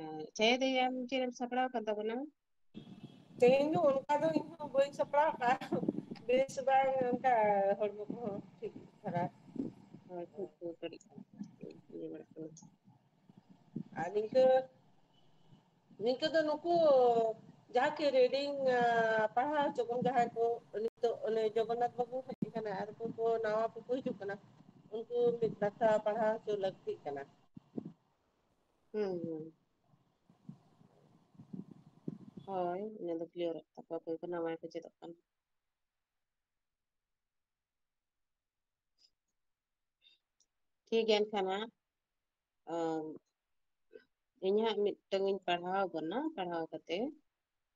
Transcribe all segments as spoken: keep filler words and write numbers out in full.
ᱟᱪᱪᱷᱟ, ᱫᱟᱹᱭ, ᱟᱢ ᱪᱮᱫ ᱮᱢ ᱥᱟᱯᱲᱟᱣ ᱟᱠᱟᱱ ᱛᱟᱵᱚᱱᱟ? ᱛᱮᱦᱮᱧ ᱫᱚ ᱚᱱᱠᱟ ᱫᱚ ᱤᱧ ᱦᱚᱸ ᱵᱟᱹᱧ ᱥᱟᱯᱲᱟᱣ ᱟᱠᱟᱫᱼᱟ᱾ ᱵᱮᱥ ᱵᱟᱝ, ᱚᱱᱠᱟ ᱦᱚᱲᱢᱚ ᱠᱚᱦᱚᱸ ᱴᱷᱤᱠ ᱫᱷᱟᱨᱟ᱾ ᱦᱳᱭ, ᱠᱷᱩᱵ ᱠᱚ ᱠᱟᱹᱴᱤᱡ ᱤᱭᱟᱹ ᱵᱟᱲᱟᱜ ᱠᱟᱱᱟ᱾ ᱟᱨ ᱱᱤᱝᱠᱟᱹ, ᱱᱤᱝᱠᱟᱹ ᱫᱚ ᱱᱩᱠᱩ ᱡᱟᱦᱟᱸ ᱠᱤ ᱨᱤᱰᱤᱝ, ᱟ, ᱯᱟᱲᱦᱟᱣ ᱦᱚᱪᱚ ᱵᱚᱱ ᱡᱟᱦᱟᱸᱭ ᱠᱚ, ᱱᱤᱛᱚᱜ ᱚᱱᱮ ᱡᱚᱜᱚᱱᱱᱟᱛᱷ ᱵᱟᱵᱩ ᱦᱮᱡ ᱟᱠᱟᱱᱟ ᱟᱨ ᱩᱱᱠᱩ ᱠᱚ ᱱᱟᱣᱟ ᱠᱚᱠᱚ ᱦᱤᱡᱩᱜ ᱠᱟᱱᱟ, ᱩᱱᱠᱩ ᱢᱤᱫ ᱠᱟᱛᱷᱟ ᱯᱟᱲᱦᱟᱣ ᱦᱚᱪᱚ ᱞᱟᱹᱠᱛᱤᱜ ᱠᱟᱱᱟ᱾ ᱦᱩᱸ, ᱦᱩᱸ᱾ ᱦᱳᱭ, ᱤᱱᱟᱹ ᱫᱚ ᱠᱞᱤᱭᱟᱨᱚᱜ ᱛᱟᱠᱚᱣᱟ, ᱚᱠᱚᱭ ᱠᱚ ᱱᱟᱣᱟ ᱠᱚ ᱪᱮᱫᱚᱜ ᱠᱟᱱᱟ᱾ ᱴᱷᱤᱠ ᱜᱮᱭᱟ, ᱮᱱᱠᱷᱟᱱ ᱦᱟᱸᱜ, ᱟᱢ, ᱤᱧ ᱦᱟᱸᱜ ᱢᱤᱫᱴᱟᱝ ᱤᱧ ᱯᱟᱲᱦᱟᱣ ᱟᱵᱚᱱᱟ, ᱯᱟᱲᱦᱟᱣ ᱠᱟᱛᱮ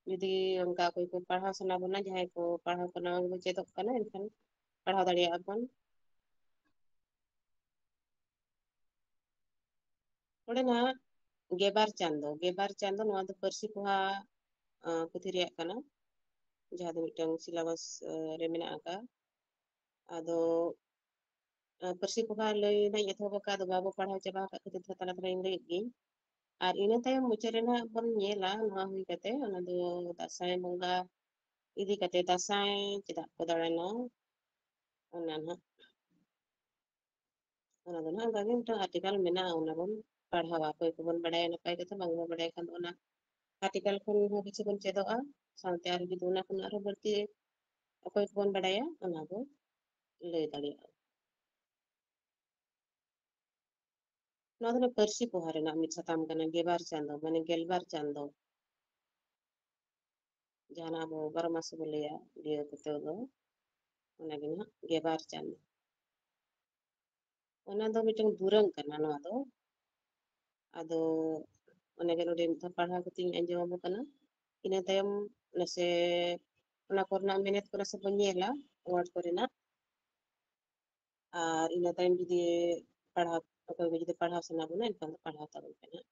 ᱡᱩᱫᱤ ᱚᱱᱠᱟ ᱚᱠᱚᱭ ᱠᱚ ᱯᱟᱲᱦᱟᱣ ᱥᱟᱱᱟ ᱵᱚᱱᱟ, ᱡᱟᱦᱟᱸᱭ ᱠᱚ ᱯᱟᱲᱦᱟᱣ ᱠᱚ ᱱᱟᱣᱟ ᱜᱮᱵᱚᱱ ᱪᱮᱫᱚᱜ ᱠᱟᱱᱟ, ᱮᱱᱠᱷᱟᱱ ᱯᱟᱲᱦᱟᱣ ᱫᱟᱲᱮᱭᱟᱜᱼᱟ ᱵᱚᱱ᱾ ᱚᱸᱰᱮ ᱱᱟᱦᱟᱜ ᱜᱮᱵᱟᱨ ᱪᱟᱸᱫᱚ, ᱜᱮᱵᱟᱨ ᱪᱟᱸᱫᱚ, ᱱᱚᱣᱟ ᱫᱚ ᱯᱟᱹᱨᱥᱤ ᱯᱚᱦᱟ, ᱟᱸ, ᱯᱩᱛᱷᱤ ᱨᱮᱭᱟᱜ ᱠᱟᱱᱟ, ᱡᱟᱦᱟᱸ ᱫᱚ ᱢᱤᱫᱴᱟᱝ syllabus, ᱟᱸ, ᱨᱮ ᱢᱮᱱᱟᱜ ᱟᱠᱟᱫᱼᱟ᱾ ᱟᱫᱚ, ᱟᱸ, ᱯᱟᱹᱨᱥᱤ ᱯᱚᱦᱟ ᱞᱟᱹᱭ ᱱᱟᱜ ᱤᱧ ᱮᱛᱚᱦᱚᱵ ᱟᱠᱟᱫ, ᱟᱫᱚ ᱵᱟᱵᱚ ᱯᱟᱲᱦᱟᱣ ᱪᱟᱵᱟ ᱟᱠᱟᱫ ᱠᱷᱟᱹᱛᱤᱨ ᱛᱮ ᱛᱟᱞᱟ ᱛᱟᱞᱟᱧ ᱞᱟᱹᱭᱮᱫ ᱜᱤᱧ᱾ ᱟᱨ ᱤᱱᱟᱹ ᱛᱟᱭᱚᱢ ᱢᱩᱪᱟᱹᱫ ᱨᱮ ᱱᱟᱦᱟᱜ ᱵᱚᱱ ᱧᱮᱞᱟ, ᱱᱚᱣᱟ ᱦᱩᱭ ᱠᱟᱛᱮ, ᱚᱱᱟ ᱫᱚ ᱫᱟᱸᱥᱟᱭ ᱵᱚᱸᱜᱟ ᱤᱫᱤ ᱠᱟᱛᱮ, ᱫᱟᱸᱥᱟᱭ ᱪᱮᱫᱟᱜ ᱠᱚ ᱫᱟᱬᱟᱱᱟ, ᱚᱱᱟ ᱱᱟᱦᱟᱜ᱾ ᱚᱱᱟ ᱫᱚ ᱱᱟᱦᱟᱜ ᱚᱱᱠᱟ ᱜᱮ ᱢᱤᱫᱴᱟᱝ article ᱢᱮᱱᱟᱜᱼᱟ, ᱚᱱᱟ ᱵᱚᱱ ᱯᱟᱲᱦᱟᱣᱟ᱾ ᱚᱠᱚᱭ ᱠᱚᱵᱚᱱ ᱵᱟᱰᱟᱭᱟ ᱱᱟᱯᱟᱭ ᱠᱟᱛᱷᱟ, ᱵᱟᱝ ᱵᱚᱱ ᱵᱟᱰᱟᱭ ᱠᱷᱟᱱ ᱫᱚ ᱚᱱᱟ article ᱠᱷᱚᱱ ᱦᱚᱸ ᱠᱤᱪᱷᱩ ᱵᱚᱱ ᱪᱮᱫᱚᱜᱼᱟ, ᱥᱟᱶᱛᱮ ᱟᱨ ᱡᱩᱫᱤ ᱚᱱᱟ ᱠᱷᱚᱱ ᱟᱨᱦᱚᱸ ᱵᱟᱹᱲᱛᱤ ᱚᱠᱚᱭ ᱠᱚᱵᱚᱱ ᱵᱟᱰᱟᱭᱟ, ᱚᱱᱟ ᱵᱚᱱ ᱞᱟᱹᱭ ᱫᱟᱲᱮᱭᱟᱜᱼᱟ᱾ ᱱᱚᱣᱟ ᱫᱚ ᱯᱟᱹᱨᱥᱤ ᱯᱚᱦᱟ ᱨᱮᱱᱟᱜ ᱢᱤᱫ ᱥᱟᱛᱟᱢ ᱠᱟᱱᱟ, ᱜᱮᱵᱟᱨ ᱪᱟᱸᱫᱚ, ᱢᱟᱱᱮ ᱜᱮᱞᱵᱟᱨ ᱪᱟᱸᱫᱚ᱾ ᱡᱟᱦᱟᱸ ᱟᱵᱚ ᱵᱟᱨᱚ ᱢᱟᱥ ᱵᱚ ᱞᱟᱹᱭᱟ, ᱤᱭᱟᱹ ᱠᱚᱛᱮ ᱫᱚ, ᱚᱱᱟᱜᱮ ᱱᱟᱦᱟᱜ ᱜᱮᱵᱟᱨ ᱪᱟᱸᱫᱚ᱾ ᱚᱱᱟ ᱫᱚ ᱢᱤᱫᱴᱟᱝ ᱫᱩᱨᱟᱹᱝ ᱠᱟᱱᱟ ᱱᱚᱣᱟ ᱫᱚ᱾ ᱟᱫᱚ ᱚᱱᱟᱜᱮ ᱱᱚᱰᱮ ᱢᱤᱫ ᱫᱷᱟᱣ ᱯᱟᱲᱦᱟᱣ ᱠᱟᱛᱮ ᱤᱧ ᱟᱸᱡᱚᱢ ᱟᱵᱚ ᱠᱟᱱᱟ᱾ ᱤᱱᱟᱹ ᱛᱟᱭᱚᱢ ᱱᱟᱥᱮ ᱚᱱᱟ ᱠᱚᱨᱮᱱᱟᱜ ᱢᱮᱱᱮᱛ ᱠᱚ ᱱᱟᱥᱮ ᱵᱚᱱ ᱧᱮᱞᱟ, word ᱠᱚᱨᱮᱱᱟᱜ᱾ ᱟᱨ ᱤᱱᱟᱹ ᱛᱟᱭᱚᱢ ᱡᱩᱫᱤ ᱯᱟᱲᱦᱟᱣ, ᱚᱠᱚᱭ ᱠᱚ ᱡᱩᱫᱤ ᱯᱟᱲᱦᱟᱣ ᱥᱟᱱᱟ ᱵᱚᱱᱟ, ᱮᱱᱠᱷᱟᱱ ᱫᱚ ᱯᱟᱲᱦᱟᱣ ᱛᱟᱵᱚᱱ ᱯᱮ ᱱᱟᱦᱟᱜ᱾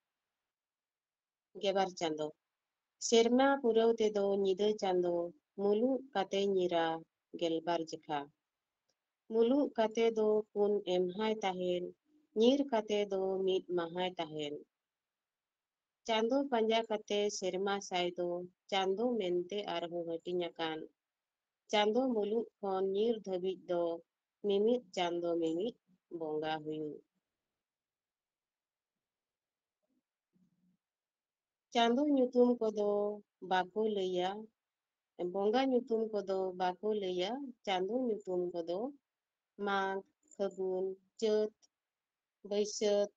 ᱜᱮᱵᱟᱨ ᱪᱟᱸᱫᱚ᱾ ᱥᱮᱨᱢᱟ ᱯᱩᱨᱟᱹᱣ ᱛᱮᱫᱚ ᱧᱤᱫᱟᱹ ᱪᱟᱸᱫᱚ, ᱢᱩᱞᱩᱜ ᱠᱟᱛᱮ ᱧᱤᱨᱟ ᱜᱮᱞᱵᱟᱨ ᱡᱮᱠᱷᱟ᱾ ᱢᱩᱞᱩᱜ ᱠᱟᱛᱮ ᱫᱚ ᱯᱩᱱ ᱮᱢᱦᱟᱭ ᱛᱟᱦᱮᱱ, ᱧᱤᱨ ᱠᱟᱛᱮ ᱫᱚ ᱢᱤᱫ ᱢᱟᱦᱟᱭ ᱛᱟᱦᱮᱱ᱾ ᱪᱟᱸᱫᱚ ᱯᱟᱸᱡᱟ ᱠᱟᱛᱮ ᱥᱮᱨᱢᱟ ᱥᱟᱭ ᱫᱚ ᱪᱟᱸᱫᱚ ᱢᱮᱱᱛᱮ ᱟᱨᱦᱚᱸ ᱦᱟᱹᱴᱤᱧ ᱟᱠᱟᱱ᱾ ᱪᱟᱸᱫᱚ ᱢᱩᱞᱩᱜ ᱠᱷᱚᱱ ᱧᱤᱨ ᱫᱷᱟᱹᱵᱤᱡ ᱫᱚ ᱢᱤᱢᱤᱫ ᱪᱟᱸᱫᱚ ᱢᱤᱢᱤᱫ ᱵᱚᱸᱜᱟ ᱦᱩᱭᱩᱜ᱾ ᱪᱟᱸᱫᱚ ᱧᱩᱛᱩᱢ ᱠᱚᱫᱚ ᱵᱟᱠᱚ ᱞᱟᱹᱭᱟ, ᱵᱚᱸᱜᱟ ᱧᱩᱛᱩᱢ ᱠᱚᱫᱚ ᱵᱟᱠᱚ ᱞᱟᱹᱭᱟ, ᱪᱟᱸᱫᱚ ᱧᱩᱛᱩᱢ ᱠᱚᱫᱚ ᱢᱟᱜᱽ, ᱯᱷᱟᱹᱜᱩᱱ, ᱪᱟᱹᱛ, ᱵᱟᱹᱭᱥᱟᱹᱛ,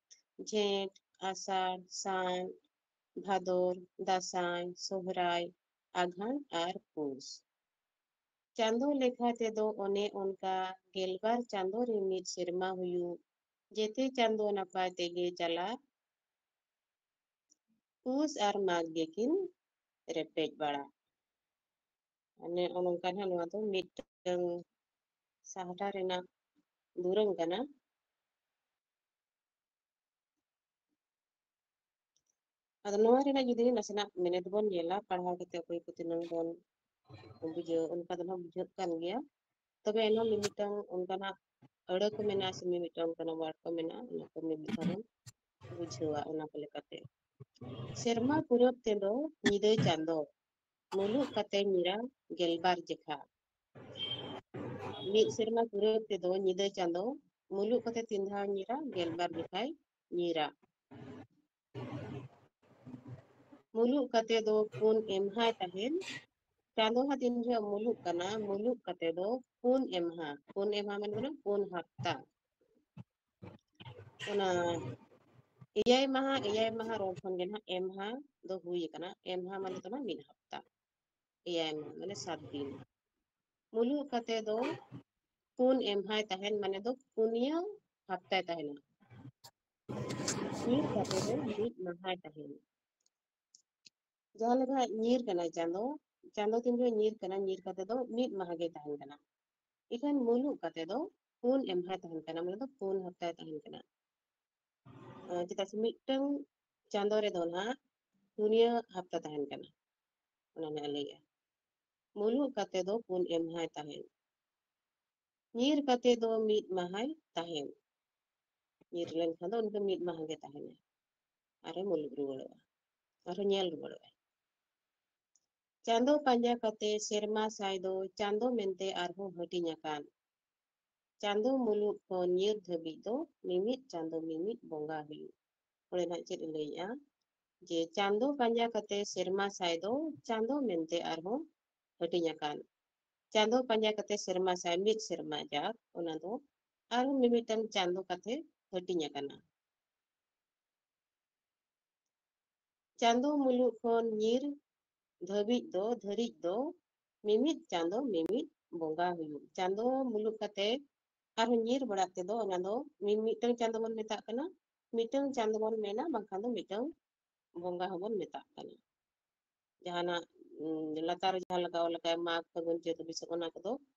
ᱡᱷᱮᱸᱴ, ᱟᱥᱟᱲ, ᱥᱟᱱ, ᱵᱷᱟᱫᱚᱨ, ᱫᱟᱸᱥᱟᱭ, ᱥᱚᱦᱨᱟᱭ, ᱟᱜᱷᱟᱬ ᱟᱨ ᱯᱩᱥ᱾ ᱪᱟᱸᱫᱚ ᱞᱮᱠᱷᱟ ᱛᱮᱫᱚ ᱚᱱᱮ ᱚᱱᱠᱟ ᱜᱮᱞᱵᱟᱨ ᱪᱟᱸᱫᱚ ᱨᱮ ᱢᱤᱫ ᱥᱮᱨᱢᱟ ᱦᱩᱭᱩᱜ, ᱡᱮᱛᱮ ᱪᱟᱸᱫᱚ ᱱᱟᱯᱟᱭ ᱛᱮᱜᱮ ᱪᱟᱞᱟᱜ, ᱯᱩᱥ ᱟᱨ ᱢᱟᱜᱽ ᱜᱮᱠᱤᱱ ᱨᱮᱯᱮᱡ ᱵᱟᱲᱟ᱾ ᱚᱱᱮ ᱚᱱᱠᱟ ᱱᱟᱦᱟᱜ ᱱᱚᱣᱟ ᱫᱚ ᱢᱤᱫᱴᱟᱝ ᱥᱟᱦᱴᱟ ᱨᱮᱱᱟᱜ ᱫᱩᱨᱟᱹᱝ ᱠᱟᱱᱟ᱾ ᱟᱫᱚ ᱱᱚᱣᱟ ᱨᱮᱱᱟᱜ ᱡᱩᱫᱤ ᱱᱟᱥᱮᱱᱟᱜ ᱢᱮᱱᱮᱛ ᱵᱚᱱ ᱧᱮᱞᱟ, ᱯᱟᱲᱦᱟᱣ ᱠᱟᱛᱮ ᱚᱠᱚᱭ ᱠᱚ ᱛᱤᱱᱟᱹᱝ ᱵᱚᱱ ᱵᱩᱡᱷᱟᱹᱣ, ᱚᱱᱠᱟ ᱫᱚ ᱱᱟᱦᱟᱜ ᱵᱩᱡᱷᱟᱹᱜ ᱠᱟᱱ ᱜᱮᱭᱟ᱾ ᱛᱚᱵᱮ ᱮᱱᱦᱚᱸ ᱢᱤᱢᱤᱫᱴᱟᱝ ᱚᱱᱠᱟᱱᱟᱜ ᱟᱹᱲᱟᱹ ᱠᱚ ᱢᱮᱱᱟᱜᱼᱟ ᱥᱮ ᱢᱤᱢᱤᱫᱴᱟᱝ ᱚᱱᱠᱟᱱᱟᱜ word ᱠᱚ ᱢᱮᱱᱟᱜᱼᱟ, ᱚᱱᱟ ᱠᱚ ᱢᱤᱢᱤᱫ ᱫᱷᱟᱣ ᱵᱚᱱ ᱵᱩᱡᱷᱟᱹᱣᱟ᱾ ᱚᱱᱟ ᱠᱚ ᱞᱮᱠᱟᱛᱮ, ᱥᱮᱨᱢᱟ ᱯᱩᱨᱟᱹᱣ ᱛᱮᱫᱚ ᱧᱤᱫᱟᱹ ᱪᱟᱸᱫᱚ, ᱢᱩᱞᱩᱜ ᱠᱟᱛᱮ ᱧᱤᱨᱟ ᱜᱮᱞᱵᱟᱨ ᱡᱮᱠᱷᱟ᱾ ᱢᱤᱫ ᱥᱮᱨᱢᱟ ᱯᱩᱨᱟᱹᱣ ᱛᱮᱫᱚ ᱧᱤᱫᱟᱹ ᱪᱟᱸᱫᱚ, ᱢᱩᱞᱩᱜ ᱠᱟᱛᱮ ᱛᱤᱱ ᱫᱷᱟᱣ ᱧᱤᱨᱟ? ᱜᱮᱞᱵᱟᱨ ᱡᱮᱠᱷᱟᱭ ᱧᱤᱨᱟ᱾ ᱢᱩᱞᱩᱜ ᱠᱟᱛᱮ ᱫᱚ ᱯᱩᱱ ᱮᱢᱦᱟᱭ ᱛᱟᱦᱮᱱ᱾ ᱪᱟᱸᱫᱚ ᱦᱚᱸ ᱛᱤᱱ ᱡᱚᱦᱚᱜ ᱢᱩᱞᱩᱜ ᱠᱟᱱᱟ, ᱢᱩᱞᱩᱜ ᱠᱟᱛᱮ ᱫᱚ ᱯᱩᱱ ᱮᱢᱦᱟ, ᱯᱩᱱ ᱮᱢᱦᱟ ᱢᱟᱱᱮ ᱠᱟᱱᱟ ᱯᱩᱱ ᱦᱟᱯᱛᱟ᱾ ᱚᱱᱟ ᱮᱭᱟᱭ ᱢᱟᱦᱟ, ᱮᱭᱟᱭ ᱢᱟᱦᱟ ᱨᱚᱲ ᱠᱷᱚᱱ ᱜᱮ ᱱᱟᱦᱟᱜ ᱮᱢᱦᱟ ᱫᱚ ᱦᱩᱭ ᱟᱠᱟᱱᱟ᱾ ᱮᱢᱦᱟ ᱢᱟᱱᱮ ᱠᱟᱱᱟ ᱢᱤᱫ ᱦᱟᱯᱛᱟ, ᱮᱭᱟᱭ ᱢᱟᱦᱟ ᱢᱟᱱᱮ ᱥᱟᱛ ᱫᱤᱱ᱾ ᱢᱩᱞᱩᱜ ᱠᱟᱛᱮ ᱫᱚ ᱯᱩᱱ ᱮᱢᱦᱟᱭ ᱛᱟᱦᱮᱱ, ᱢᱟᱱᱮ ᱫᱚ ᱯᱩᱱᱭᱟᱹ ᱦᱟᱯᱛᱟᱭ ᱛᱟᱦᱮᱱᱟ᱾ ᱧᱤᱨ ᱠᱟᱛᱮ ᱫᱚ ᱢᱤᱫ ᱢᱟᱦᱟᱭ ᱛᱟᱦᱮᱱᱟ᱾ ᱡᱟᱦᱟᱸ ᱞᱮᱠᱟ ᱧᱤᱨ ᱠᱟᱱᱟᱭ ᱪᱟᱸᱫᱚ, ᱪᱟᱸᱫᱚ ᱛᱤᱱ ᱡᱚᱦᱚᱜ ᱧᱤᱨ ᱠᱟᱱᱟ, ᱧᱤᱨ ᱠᱟᱛᱮ ᱫᱚ ᱢᱤᱫ ᱢᱟᱦᱟ ᱜᱮ ᱛᱟᱦᱮᱱ ᱠᱟᱱᱟ᱾ ᱤᱠᱷᱟᱹᱱ ᱢᱩᱞᱩᱜ ᱠᱟᱛᱮ ᱫᱚ ᱯᱩᱱ ᱮᱢᱦᱟᱭ ᱛᱟᱦᱮᱱ ᱠᱟᱱᱟ, ᱢᱟᱱᱮ ᱫᱚ ᱯᱩᱱ ᱦᱟᱯᱛᱟᱭ ᱛᱟᱦᱮᱱ ᱠᱟᱱᱟ᱾ ᱟᱸ, ᱪᱮᱫᱟᱜ ᱥᱮ ᱢᱤᱫᱴᱟᱝ ᱪᱟᱸᱫᱚ ᱨᱮᱫᱚ ᱱᱟᱦᱟᱜ ᱯᱩᱱᱭᱟᱹ ᱦᱟᱯᱛᱟ ᱛᱟᱦᱮᱱ ᱠᱟᱱᱟ, ᱚᱱᱟ ᱱᱟᱦᱟᱜ ᱞᱟᱹᱭᱮᱜᱼᱟ᱾ ᱢᱩᱞᱩᱜ ᱠᱟᱛᱮ ᱫᱚ ᱯᱩᱱ ᱮᱢᱦᱟᱭ ᱛᱟᱦᱮᱱ᱾ ᱧᱤᱨ ᱠᱟᱛᱮ ᱫᱚ ᱢᱤᱫ ᱢᱟᱦᱟᱭ ᱛᱟᱦᱮᱱ᱾ ᱧᱤᱨ ᱞᱮᱱᱠᱷᱟᱱ ᱫᱚ ᱩᱱᱤ ᱫᱚ ᱢᱤᱫ ᱢᱟᱦᱟ ᱜᱮ ᱛᱟᱦᱮᱱᱟᱭ, ᱟᱨᱮ ᱢᱩᱞᱩᱜ ᱨᱩᱣᱟᱹᱲᱚᱜᱼᱟ᱾ ᱟᱨᱦᱚᱸ ᱧᱮᱞ ᱨᱩᱣᱟᱹᱲᱚᱜᱼᱟᱭ᱾ ᱪᱟᱸᱫᱚ ᱯᱟᱸᱡᱟ ᱠᱟᱛᱮ ᱥᱮᱨᱢᱟ ᱥᱟᱭ ᱫᱚ ᱪᱟᱸᱫᱚ ᱢᱮᱱᱛᱮ ᱟᱨᱦᱚᱸ ᱦᱟᱹᱴᱤᱧ ᱟᱠᱟᱱ᱾ ᱪᱟᱸᱫᱚ ᱢᱩᱞᱩᱜ ᱠᱷᱚᱱ ᱧᱤᱨ ᱫᱷᱟᱹᱵᱤᱡ ᱫᱚ ᱢᱤᱢᱤᱫ ᱪᱟᱸᱫᱚ ᱢᱤᱢᱤᱫ ᱵᱚᱸᱜᱟ ᱦᱩᱭᱩᱜ᱾ ᱚᱸᱰᱮ ᱱᱟᱜ ᱪᱮᱫ ᱮ ᱞᱟᱹᱭᱮᱜᱼᱟ? ᱡᱮ ᱪᱟᱸᱫᱚ ᱯᱟᱸᱡᱟ ᱠᱟᱛᱮ ᱥᱮᱨᱢᱟ ᱥᱟᱭ ᱫᱚ ᱪᱟᱸᱫᱚ ᱢᱮᱱᱛᱮ ᱟᱨᱦᱚᱸ ᱦᱟᱹᱴᱤᱧ ᱟᱠᱟᱱ᱾ ᱪᱟᱸᱫᱚ ᱯᱟᱸᱡᱟ ᱠᱟᱛᱮ ᱥᱮᱨᱢᱟ ᱥᱟᱭ, ᱢᱤᱫ ᱥᱮᱨᱢᱟ ᱡᱟᱠ, ᱚᱱᱟ ᱫᱚ ᱟᱨᱦᱚᱸ ᱢᱤᱢᱤᱫᱴᱟᱝ ᱪᱟᱸᱫᱚ ᱠᱟᱛᱮ ᱦᱟᱹᱴᱤᱧ ᱟᱠᱟᱱᱟ᱾ ᱪᱟᱸᱫᱚ ᱢᱩᱞᱩᱜ ᱠᱷᱚᱱ ᱧᱤᱨ ᱫᱷᱟᱹᱵᱤᱡ ᱫᱚ, ᱫᱷᱟᱹᱨᱤᱡ ᱫᱚ ᱢᱤᱢᱤᱫ ᱪᱟᱸᱫᱚ ᱢᱤᱢᱤᱫ ᱵᱚᱸᱜᱟ ᱦᱩᱭᱩᱜ᱾ ᱪᱟᱸᱫᱚ ᱢᱩᱞᱩᱜ ᱠᱟᱛᱮ ᱟᱨᱦᱚᱸ ᱧᱤᱨ ᱵᱟᱲᱟᱜ ᱛᱮᱫᱚ ᱚᱱᱟ ᱫᱚ ᱢᱤ-, ᱢᱤᱫᱴᱟᱝ ᱪᱟᱸᱫᱚ ᱵᱚᱱ ᱢᱮᱛᱟᱜ ᱠᱟᱱᱟ, ᱢᱤᱫᱴᱟᱝ ᱪᱟᱸᱫᱚ ᱵᱚᱱ ᱢᱮᱱᱟ, ᱵᱟᱝᱠᱷᱟᱱ ᱫᱚ ᱢᱤᱫᱴᱟᱝ ᱵᱚᱸᱜᱟ ᱦᱚᱸᱵᱚᱱ ᱢᱮᱛᱟᱜ ᱠᱟᱱᱟ᱾ ᱡᱟᱦᱟᱱᱟᱜ, ᱩᱸ, ᱞᱟᱛᱟᱨ ᱨᱮ ᱡᱟᱦᱟᱸ ᱞᱮᱠᱟ ᱚᱞ ᱟᱠᱟᱫ, ᱢᱟᱜᱽ, ᱯᱷᱟᱹᱜᱩᱱ, ᱪᱟᱹᱛ, ᱵᱟᱹᱭᱥᱟᱹᱠᱷ, ᱚᱱᱟ ᱠᱚᱫᱚ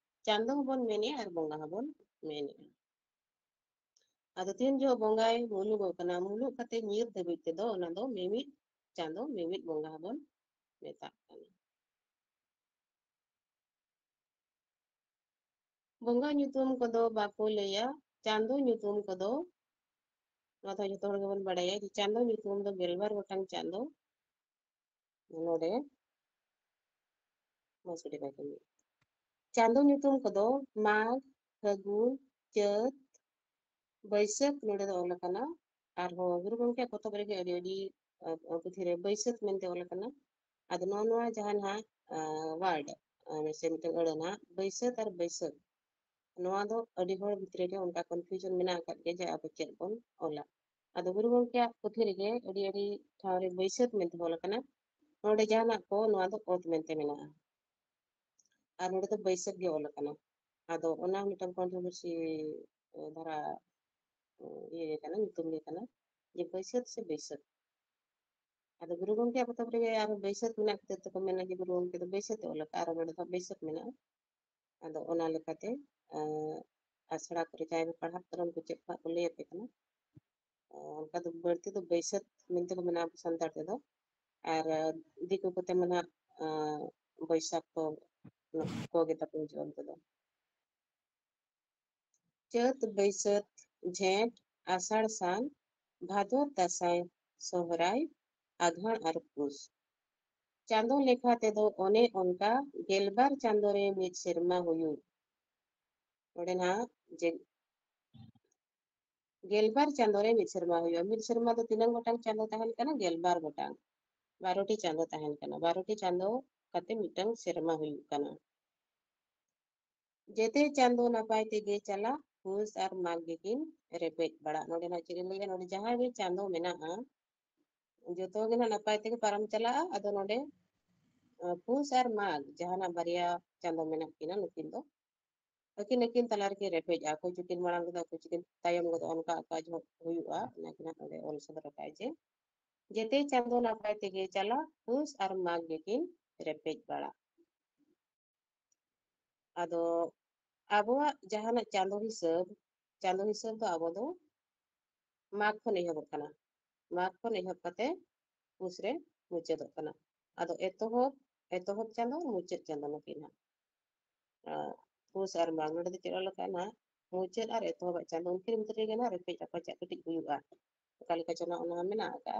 ᱪᱟᱸᱫᱚ ᱦᱚᱸᱵᱚᱱ ᱢᱮᱱᱮᱜᱼᱟ ᱟᱨ ᱵᱚᱸᱜᱟ ᱦᱚᱸᱵᱚᱱ ᱢᱮᱱᱮᱜᱼᱟ᱾ ᱟᱫᱚ ᱛᱤᱱ ᱡᱚᱦᱚᱜ ᱵᱚᱸᱜᱟᱭ ᱢᱩᱞᱩᱜᱚᱜ ᱠᱟᱱᱟ, ᱢᱩᱞᱩᱜ ᱠᱟᱛᱮ ᱧᱤᱨ ᱫᱷᱟᱹᱵᱤᱡ ᱛᱮᱫᱚ ᱚᱱᱟ ᱫᱚ ᱢᱤᱢᱤᱫ ᱪᱟᱸᱫᱚ, ᱢᱤᱢᱤᱫ ᱵᱚᱸᱜᱟ ᱦᱚᱸᱵᱚᱱ ᱢᱮᱛᱟᱜ ᱠᱟᱱᱟ᱾ ᱵᱚᱸᱜᱟ ᱧᱩᱛᱩᱢ ᱠᱚᱫᱚ ᱵᱟᱠᱚ ᱞᱟᱹᱭᱟ, ᱪᱟᱸᱫᱚ ᱧᱩᱛᱩᱢ ᱠᱚᱫᱚ, ᱱᱚᱣᱟ ᱫᱚ ᱡᱚᱛᱚ ᱦᱚᱲ ᱜᱮᱵᱚᱱ ᱵᱟᱲᱟᱭᱟ ᱡᱮ ᱪᱟᱸᱫᱚ ᱧᱩᱛᱩᱢ ᱫᱚ ᱜᱮᱞᱵᱟᱨ ᱜᱚᱴᱟᱝ ᱪᱟᱸᱫᱚ ᱱᱚᱰᱮ ᱢᱟᱥᱩᱲᱤ ᱵᱟᱭ ᱠᱟᱹᱢᱤᱭᱟ᱾ ᱪᱟᱸᱫᱚ ᱧᱩᱛᱩᱢ ᱠᱚᱫᱚ ᱢᱟᱜᱽ, ᱯᱷᱟᱹᱜᱩᱱ, ᱪᱟᱹᱛ, ᱵᱟᱹᱭᱥᱟᱹᱠᱷ ᱱᱚᱰᱮ ᱫᱚ ᱚᱞ ᱟᱠᱟᱱᱟ᱾ ᱟᱨᱦᱚᱸ ᱜᱩᱨᱩ ᱜᱚᱢᱠᱮᱭᱟᱜ ᱯᱚᱛᱚᱵ ᱨᱮᱜᱮ ᱟᱹᱰᱤ, ᱟᱹᱰᱤ, ᱟᱸ, ᱯᱩᱛᱷᱤ ᱨᱮ ᱵᱟᱹᱭᱥᱟᱹᱠᱷ ᱢᱮᱱᱛᱮ ᱚᱞ ᱟᱠᱟᱱᱟ᱾ ᱟᱫᱚ ᱱᱚᱣᱟ, ᱱᱚᱣᱟ ᱡᱟᱦᱟᱸ ᱱᱟᱦᱟᱜ, ᱟᱸ, word, ᱟᱸ, ᱥᱮ ᱢᱤᱫᱴᱟᱝ ᱟᱹᱲᱟᱹ ᱱᱟᱦᱟᱜ, ᱵᱟᱹᱭᱥᱟᱹᱠᱷ ᱟᱨ ᱵᱟᱹᱭᱥᱟᱹᱠᱷ, ᱱᱚᱣᱟ ᱫᱚ ᱟᱹᱰᱤ ᱦᱚᱲ ᱵᱷᱤᱛᱨᱤ ᱨᱮ ᱚᱱᱠᱟ confusion ᱢᱮᱱᱟᱜ ᱟᱠᱟᱫ ᱜᱮᱭᱟ ᱡᱮ ᱟᱵᱚ ᱪᱮᱫ ᱵᱚᱱ ᱚᱞᱟ᱾ ᱟᱫᱚ ᱜᱩᱨᱩ ᱜᱚᱢᱠᱮᱭᱟᱜ ᱯᱩᱛᱷᱤ ᱨᱮᱜᱮ ᱟᱹᱰᱤ, ᱟᱹᱰᱤ ᱴᱷᱟᱶ ᱨᱮ ᱵᱟᱹᱭᱥᱟᱹᱠᱷ ᱢᱮᱱᱛᱮ ᱚᱞ ᱟᱠᱟᱱᱟ᱾ ᱱᱚᱰᱮ ᱡᱟᱦᱟᱱᱟᱜ ᱠᱚ, ᱱᱚᱣᱟ ᱫᱚ ᱚᱛ ᱢᱮᱱᱛᱮ ᱢᱮᱱᱟᱜᱼᱟ᱾ ᱟᱨ ᱱᱚᱰᱮ ᱫᱚ ᱵᱟᱹᱭᱥᱟᱹᱠᱷ ᱜᱮ ᱚᱞ ᱟᱠᱟᱱᱟ᱾ ᱟᱫᱚ ᱚᱱᱟ ᱢᱤᱫᱴᱟᱝ controversy, ᱮ, ᱫᱷᱟᱨᱟ, ᱮ, ᱤᱭᱟᱹ ᱜᱮ ᱠᱟᱱᱟ, ᱧᱩᱛᱩᱢ ᱜᱮ ᱠᱟᱱᱟ, ᱡᱮ ᱵᱟᱹᱭᱥᱟᱹᱠᱷ ᱥᱮ ᱵᱟᱹᱭᱥᱟᱹᱠᱷ᱾ ᱟᱫᱚ ᱜᱩᱨᱩ ᱜᱚᱢᱠᱮᱭᱟᱜ ᱯᱚᱛᱚᱵ ᱨᱮᱜᱮ ᱟᱨᱦᱚᱸ ᱵᱟᱹᱭᱥᱟᱹᱠᱷ ᱢᱮᱱᱟᱜ ᱠᱷᱟᱹᱛᱤᱨ ᱛᱮᱠᱚ ᱢᱮᱱᱟ ᱡᱮ ᱜᱩᱨᱩ ᱜᱚᱢᱠᱮ ᱫᱚ ᱵᱟᱹᱭᱥᱟᱹᱠᱷ ᱮ ᱚᱞ ᱟᱠᱟᱫᱼᱟ, ᱟᱨ ᱱᱚᱰᱮ ᱫᱚ ᱵᱟᱹᱭᱥᱟᱹᱠᱷ ᱢᱮᱱᱟᱜᱼᱟ᱾ ᱟᱫᱚ ᱚᱱᱟ ᱞᱮᱠᱟᱛᱮ, ᱮ, ᱟᱥᱲᱟ ᱠᱚᱨᱮ ᱡᱟᱦᱟᱸᱭ ᱠᱚ ᱯᱟᱲᱦᱟᱜ ᱠᱟᱱᱟ, ᱩᱱᱠᱩ ᱪᱮᱫ ᱠᱚ ᱦᱟᱸᱜ ᱠᱚ ᱞᱟᱹᱭ ᱟᱯᱮ ᱠᱟᱱᱟ᱾ ᱚᱱᱠᱟ ᱫᱚ ᱵᱟᱹᱲᱛᱤ ᱫᱚ ᱵᱟᱹᱭᱥᱟᱹᱛ ᱢᱮᱱᱛᱮ ᱠᱚ ᱢᱮᱱᱟ ᱟᱵᱚ ᱥᱟᱱᱛᱟᱲ ᱛᱮᱫᱚ᱾ ᱟᱨ ᱫᱤᱠᱩ ᱠᱚᱛᱮ ᱢᱟ ᱱᱟᱜ, ᱟᱸ, ᱵᱳᱭᱥᱟᱠᱷ ᱠᱚ, ᱠᱚ ᱜᱮ ᱛᱟᱠᱚ ᱦᱤᱡᱩᱜᱼᱟ ᱚᱱᱛᱮ ᱫᱚ᱾ ᱪᱟᱹᱛ, ᱵᱟᱹᱭᱥᱟᱹᱛ, ᱡᱷᱮᱸᱴ, ᱟᱥᱟᱲ, ᱥᱟᱱ, ᱵᱷᱟᱫᱚᱨ, ᱫᱟᱸᱥᱟᱭ, ᱥᱚᱦᱨᱟᱭ, ᱟᱜᱷᱟᱬ ᱟᱨ ᱯᱩᱥ᱾ ᱪᱟᱸᱫᱚ ᱞᱮᱠᱷᱟ ᱛᱮᱫᱚ ᱚᱱᱮ ᱚᱱᱠᱟ ᱜᱮᱞᱵᱟᱨ ᱪᱟᱸᱫᱚ ᱨᱮ ᱢᱤᱫ ᱥᱮᱨᱢᱟ ᱦᱩᱭᱩᱜ᱾ ᱱᱚᱰᱮ ᱱᱟᱦᱟᱜ ᱡᱮ ᱜᱮᱞᱵᱟᱨ ᱪᱟᱸᱫᱚ ᱨᱮ ᱢᱤᱫ ᱥᱮᱨᱢᱟ ᱦᱩᱭᱩᱜᱼᱟ᱾ ᱢᱤᱫ ᱥᱮᱨᱢᱟ ᱫᱚ ᱛᱤᱱᱟᱹᱝ ᱜᱚᱴᱟᱝ ᱪᱟᱸᱫᱚ ᱛᱟᱦᱮᱱ ᱠᱟᱱᱟ? ᱜᱮᱞᱵᱟᱨ ᱜᱚᱴᱟᱝ᱾ ᱵᱟᱨᱚᱴᱤ ᱪᱟᱸᱫᱚ ᱛᱟᱦᱮᱱ ᱠᱟᱱᱟ᱾ ᱵᱟᱨᱚᱴᱤ ᱪᱟᱸᱫᱚ ᱠᱟᱛᱮ ᱢᱤᱫᱴᱟᱝ ᱥᱮᱨᱢᱟ ᱦᱩᱭᱩᱜ ᱠᱟᱱᱟ᱾ ᱡᱮᱛᱮ ᱪᱟᱸᱫᱚ ᱱᱟᱯᱟᱭ ᱛᱮᱜᱮ ᱪᱟᱞᱟᱜ, ᱯᱩᱥ ᱟᱨ ᱢᱟᱜᱽ ᱜᱮᱠᱤᱱ ᱨᱮᱯᱮᱡ ᱵᱟᱲᱟᱜ᱾ ᱱᱚᱰᱮ ᱱᱟᱜ ᱪᱮᱫ ᱤᱧ ᱞᱟᱹᱭᱟ, ᱱᱚᱰᱮ ᱡᱟᱦᱟᱸ ᱜᱮ ᱪᱟᱸᱫᱚ ᱢᱮᱱᱟᱜᱼᱟ, ᱡᱚᱛᱚ ᱜᱮ ᱱᱟᱜ ᱱᱟᱯᱟᱭ ᱛᱮᱜᱮ ᱯᱟᱨᱚᱢ ᱪᱟᱞᱟᱜᱼᱟ᱾ ᱟᱫᱚ ᱱᱚᱰᱮ, ᱟᱸ, ᱯᱩᱥ ᱟᱨ ᱢᱟᱜᱽ ᱡᱟᱦᱟᱱᱟᱜ ᱵᱟᱨᱭᱟ ᱪᱟᱸᱫᱚ ᱢᱮᱱᱟᱜ ᱠᱤᱱᱟ, ᱱᱩᱠᱤᱱ ᱫᱚ ᱟᱹᱠᱤᱱ ᱟᱹᱠᱤᱱ ᱛᱟᱞᱟ ᱨᱮᱠᱤᱱ ᱨᱮᱯᱮᱡᱼᱟ᱾ ᱚᱠᱚᱭ ᱪᱚᱠᱤᱱ ᱢᱟᱲᱟᱝ ᱠᱮᱫᱟ, ᱚᱠᱚᱭ ᱪᱚᱠᱤᱱ ᱛᱟᱭᱚᱢ ᱜᱚᱫᱚᱜᱼᱟ, ᱚᱱᱠᱟ ᱚᱠᱟ ᱡᱚᱦᱚᱜ ᱦᱩᱭᱩᱜᱼᱟ, ᱚᱱᱟ ᱜᱮ ᱱᱟᱜ ᱱᱚᱰᱮ ᱚᱞ ᱥᱚᱫᱚᱨ ᱟᱠᱟᱫᱼᱟᱭ ᱡᱮ, ᱡᱮᱛᱮ ᱪᱟᱸᱫᱚ ᱱᱟᱯᱟᱭ ᱛᱮᱜᱮ ᱪᱟᱞᱟᱜ, ᱯᱩᱥ ᱟᱨ ᱢᱟᱜᱽ ᱜᱮᱠᱤᱱ ᱨᱮᱯᱮᱡ ᱵᱟᱲᱟᱜ᱾ ᱟᱫᱚ ᱟᱵᱚᱣᱟᱜ ᱡᱟᱦᱟᱱᱟᱜ ᱪᱟᱸᱫᱚ ᱦᱤᱥᱟᱹᱵ, ᱪᱟᱸᱫᱚ ᱦᱤᱥᱟᱹᱵ ᱫᱚ ᱟᱵᱚ ᱫᱚ ᱢᱟᱜᱽ ᱠᱷᱚᱱ ᱮᱦᱚᱵᱚᱜ ᱠᱟᱱᱟ᱾ ᱢᱟᱜᱽ ᱠᱷᱚᱱ ᱮᱦᱚᱵ ᱠᱟᱛᱮ ᱯᱩᱥ ᱨᱮ ᱢᱩᱪᱟᱹᱫᱚᱜ ᱠᱟᱱᱟ᱾ ᱟᱫᱚ ᱮᱛᱚᱦᱚᱵ, ᱮᱛᱚᱦᱚᱵ ᱪᱟᱸᱫᱚ, ᱢᱩᱪᱟᱹᱫ ᱪᱟᱸᱫᱚ ᱱᱩᱠᱤᱱ ᱦᱟᱸᱜ᱾ ᱟᱸ, ᱯᱩᱥ ᱟᱨ ᱢᱟᱜᱽ, ᱱᱚᱰᱮ ᱫᱚ ᱪᱮᱫ ᱚᱞ ᱟᱠᱟᱱᱟ? ᱢᱩᱪᱟᱹᱫ ᱟᱨ ᱮᱛᱚᱦᱚᱵᱟᱜ ᱪᱟᱸᱫᱚ, ᱩᱱᱠᱤᱱ ᱵᱷᱤᱛᱨᱤ ᱨᱮᱜᱮ ᱱᱟᱜ ᱨᱮᱯᱮᱡ ᱨᱟᱯᱟᱪᱟᱜ ᱠᱟᱹᱴᱤᱡ ᱦᱩᱭᱩᱜᱼᱟ᱾ ᱚᱠᱟ ᱞᱮᱠᱟ ᱪᱚ ᱱᱟᱜ ᱚᱱᱟ ᱢᱮᱱᱟᱜ ᱟᱠᱟᱜᱼᱟ᱾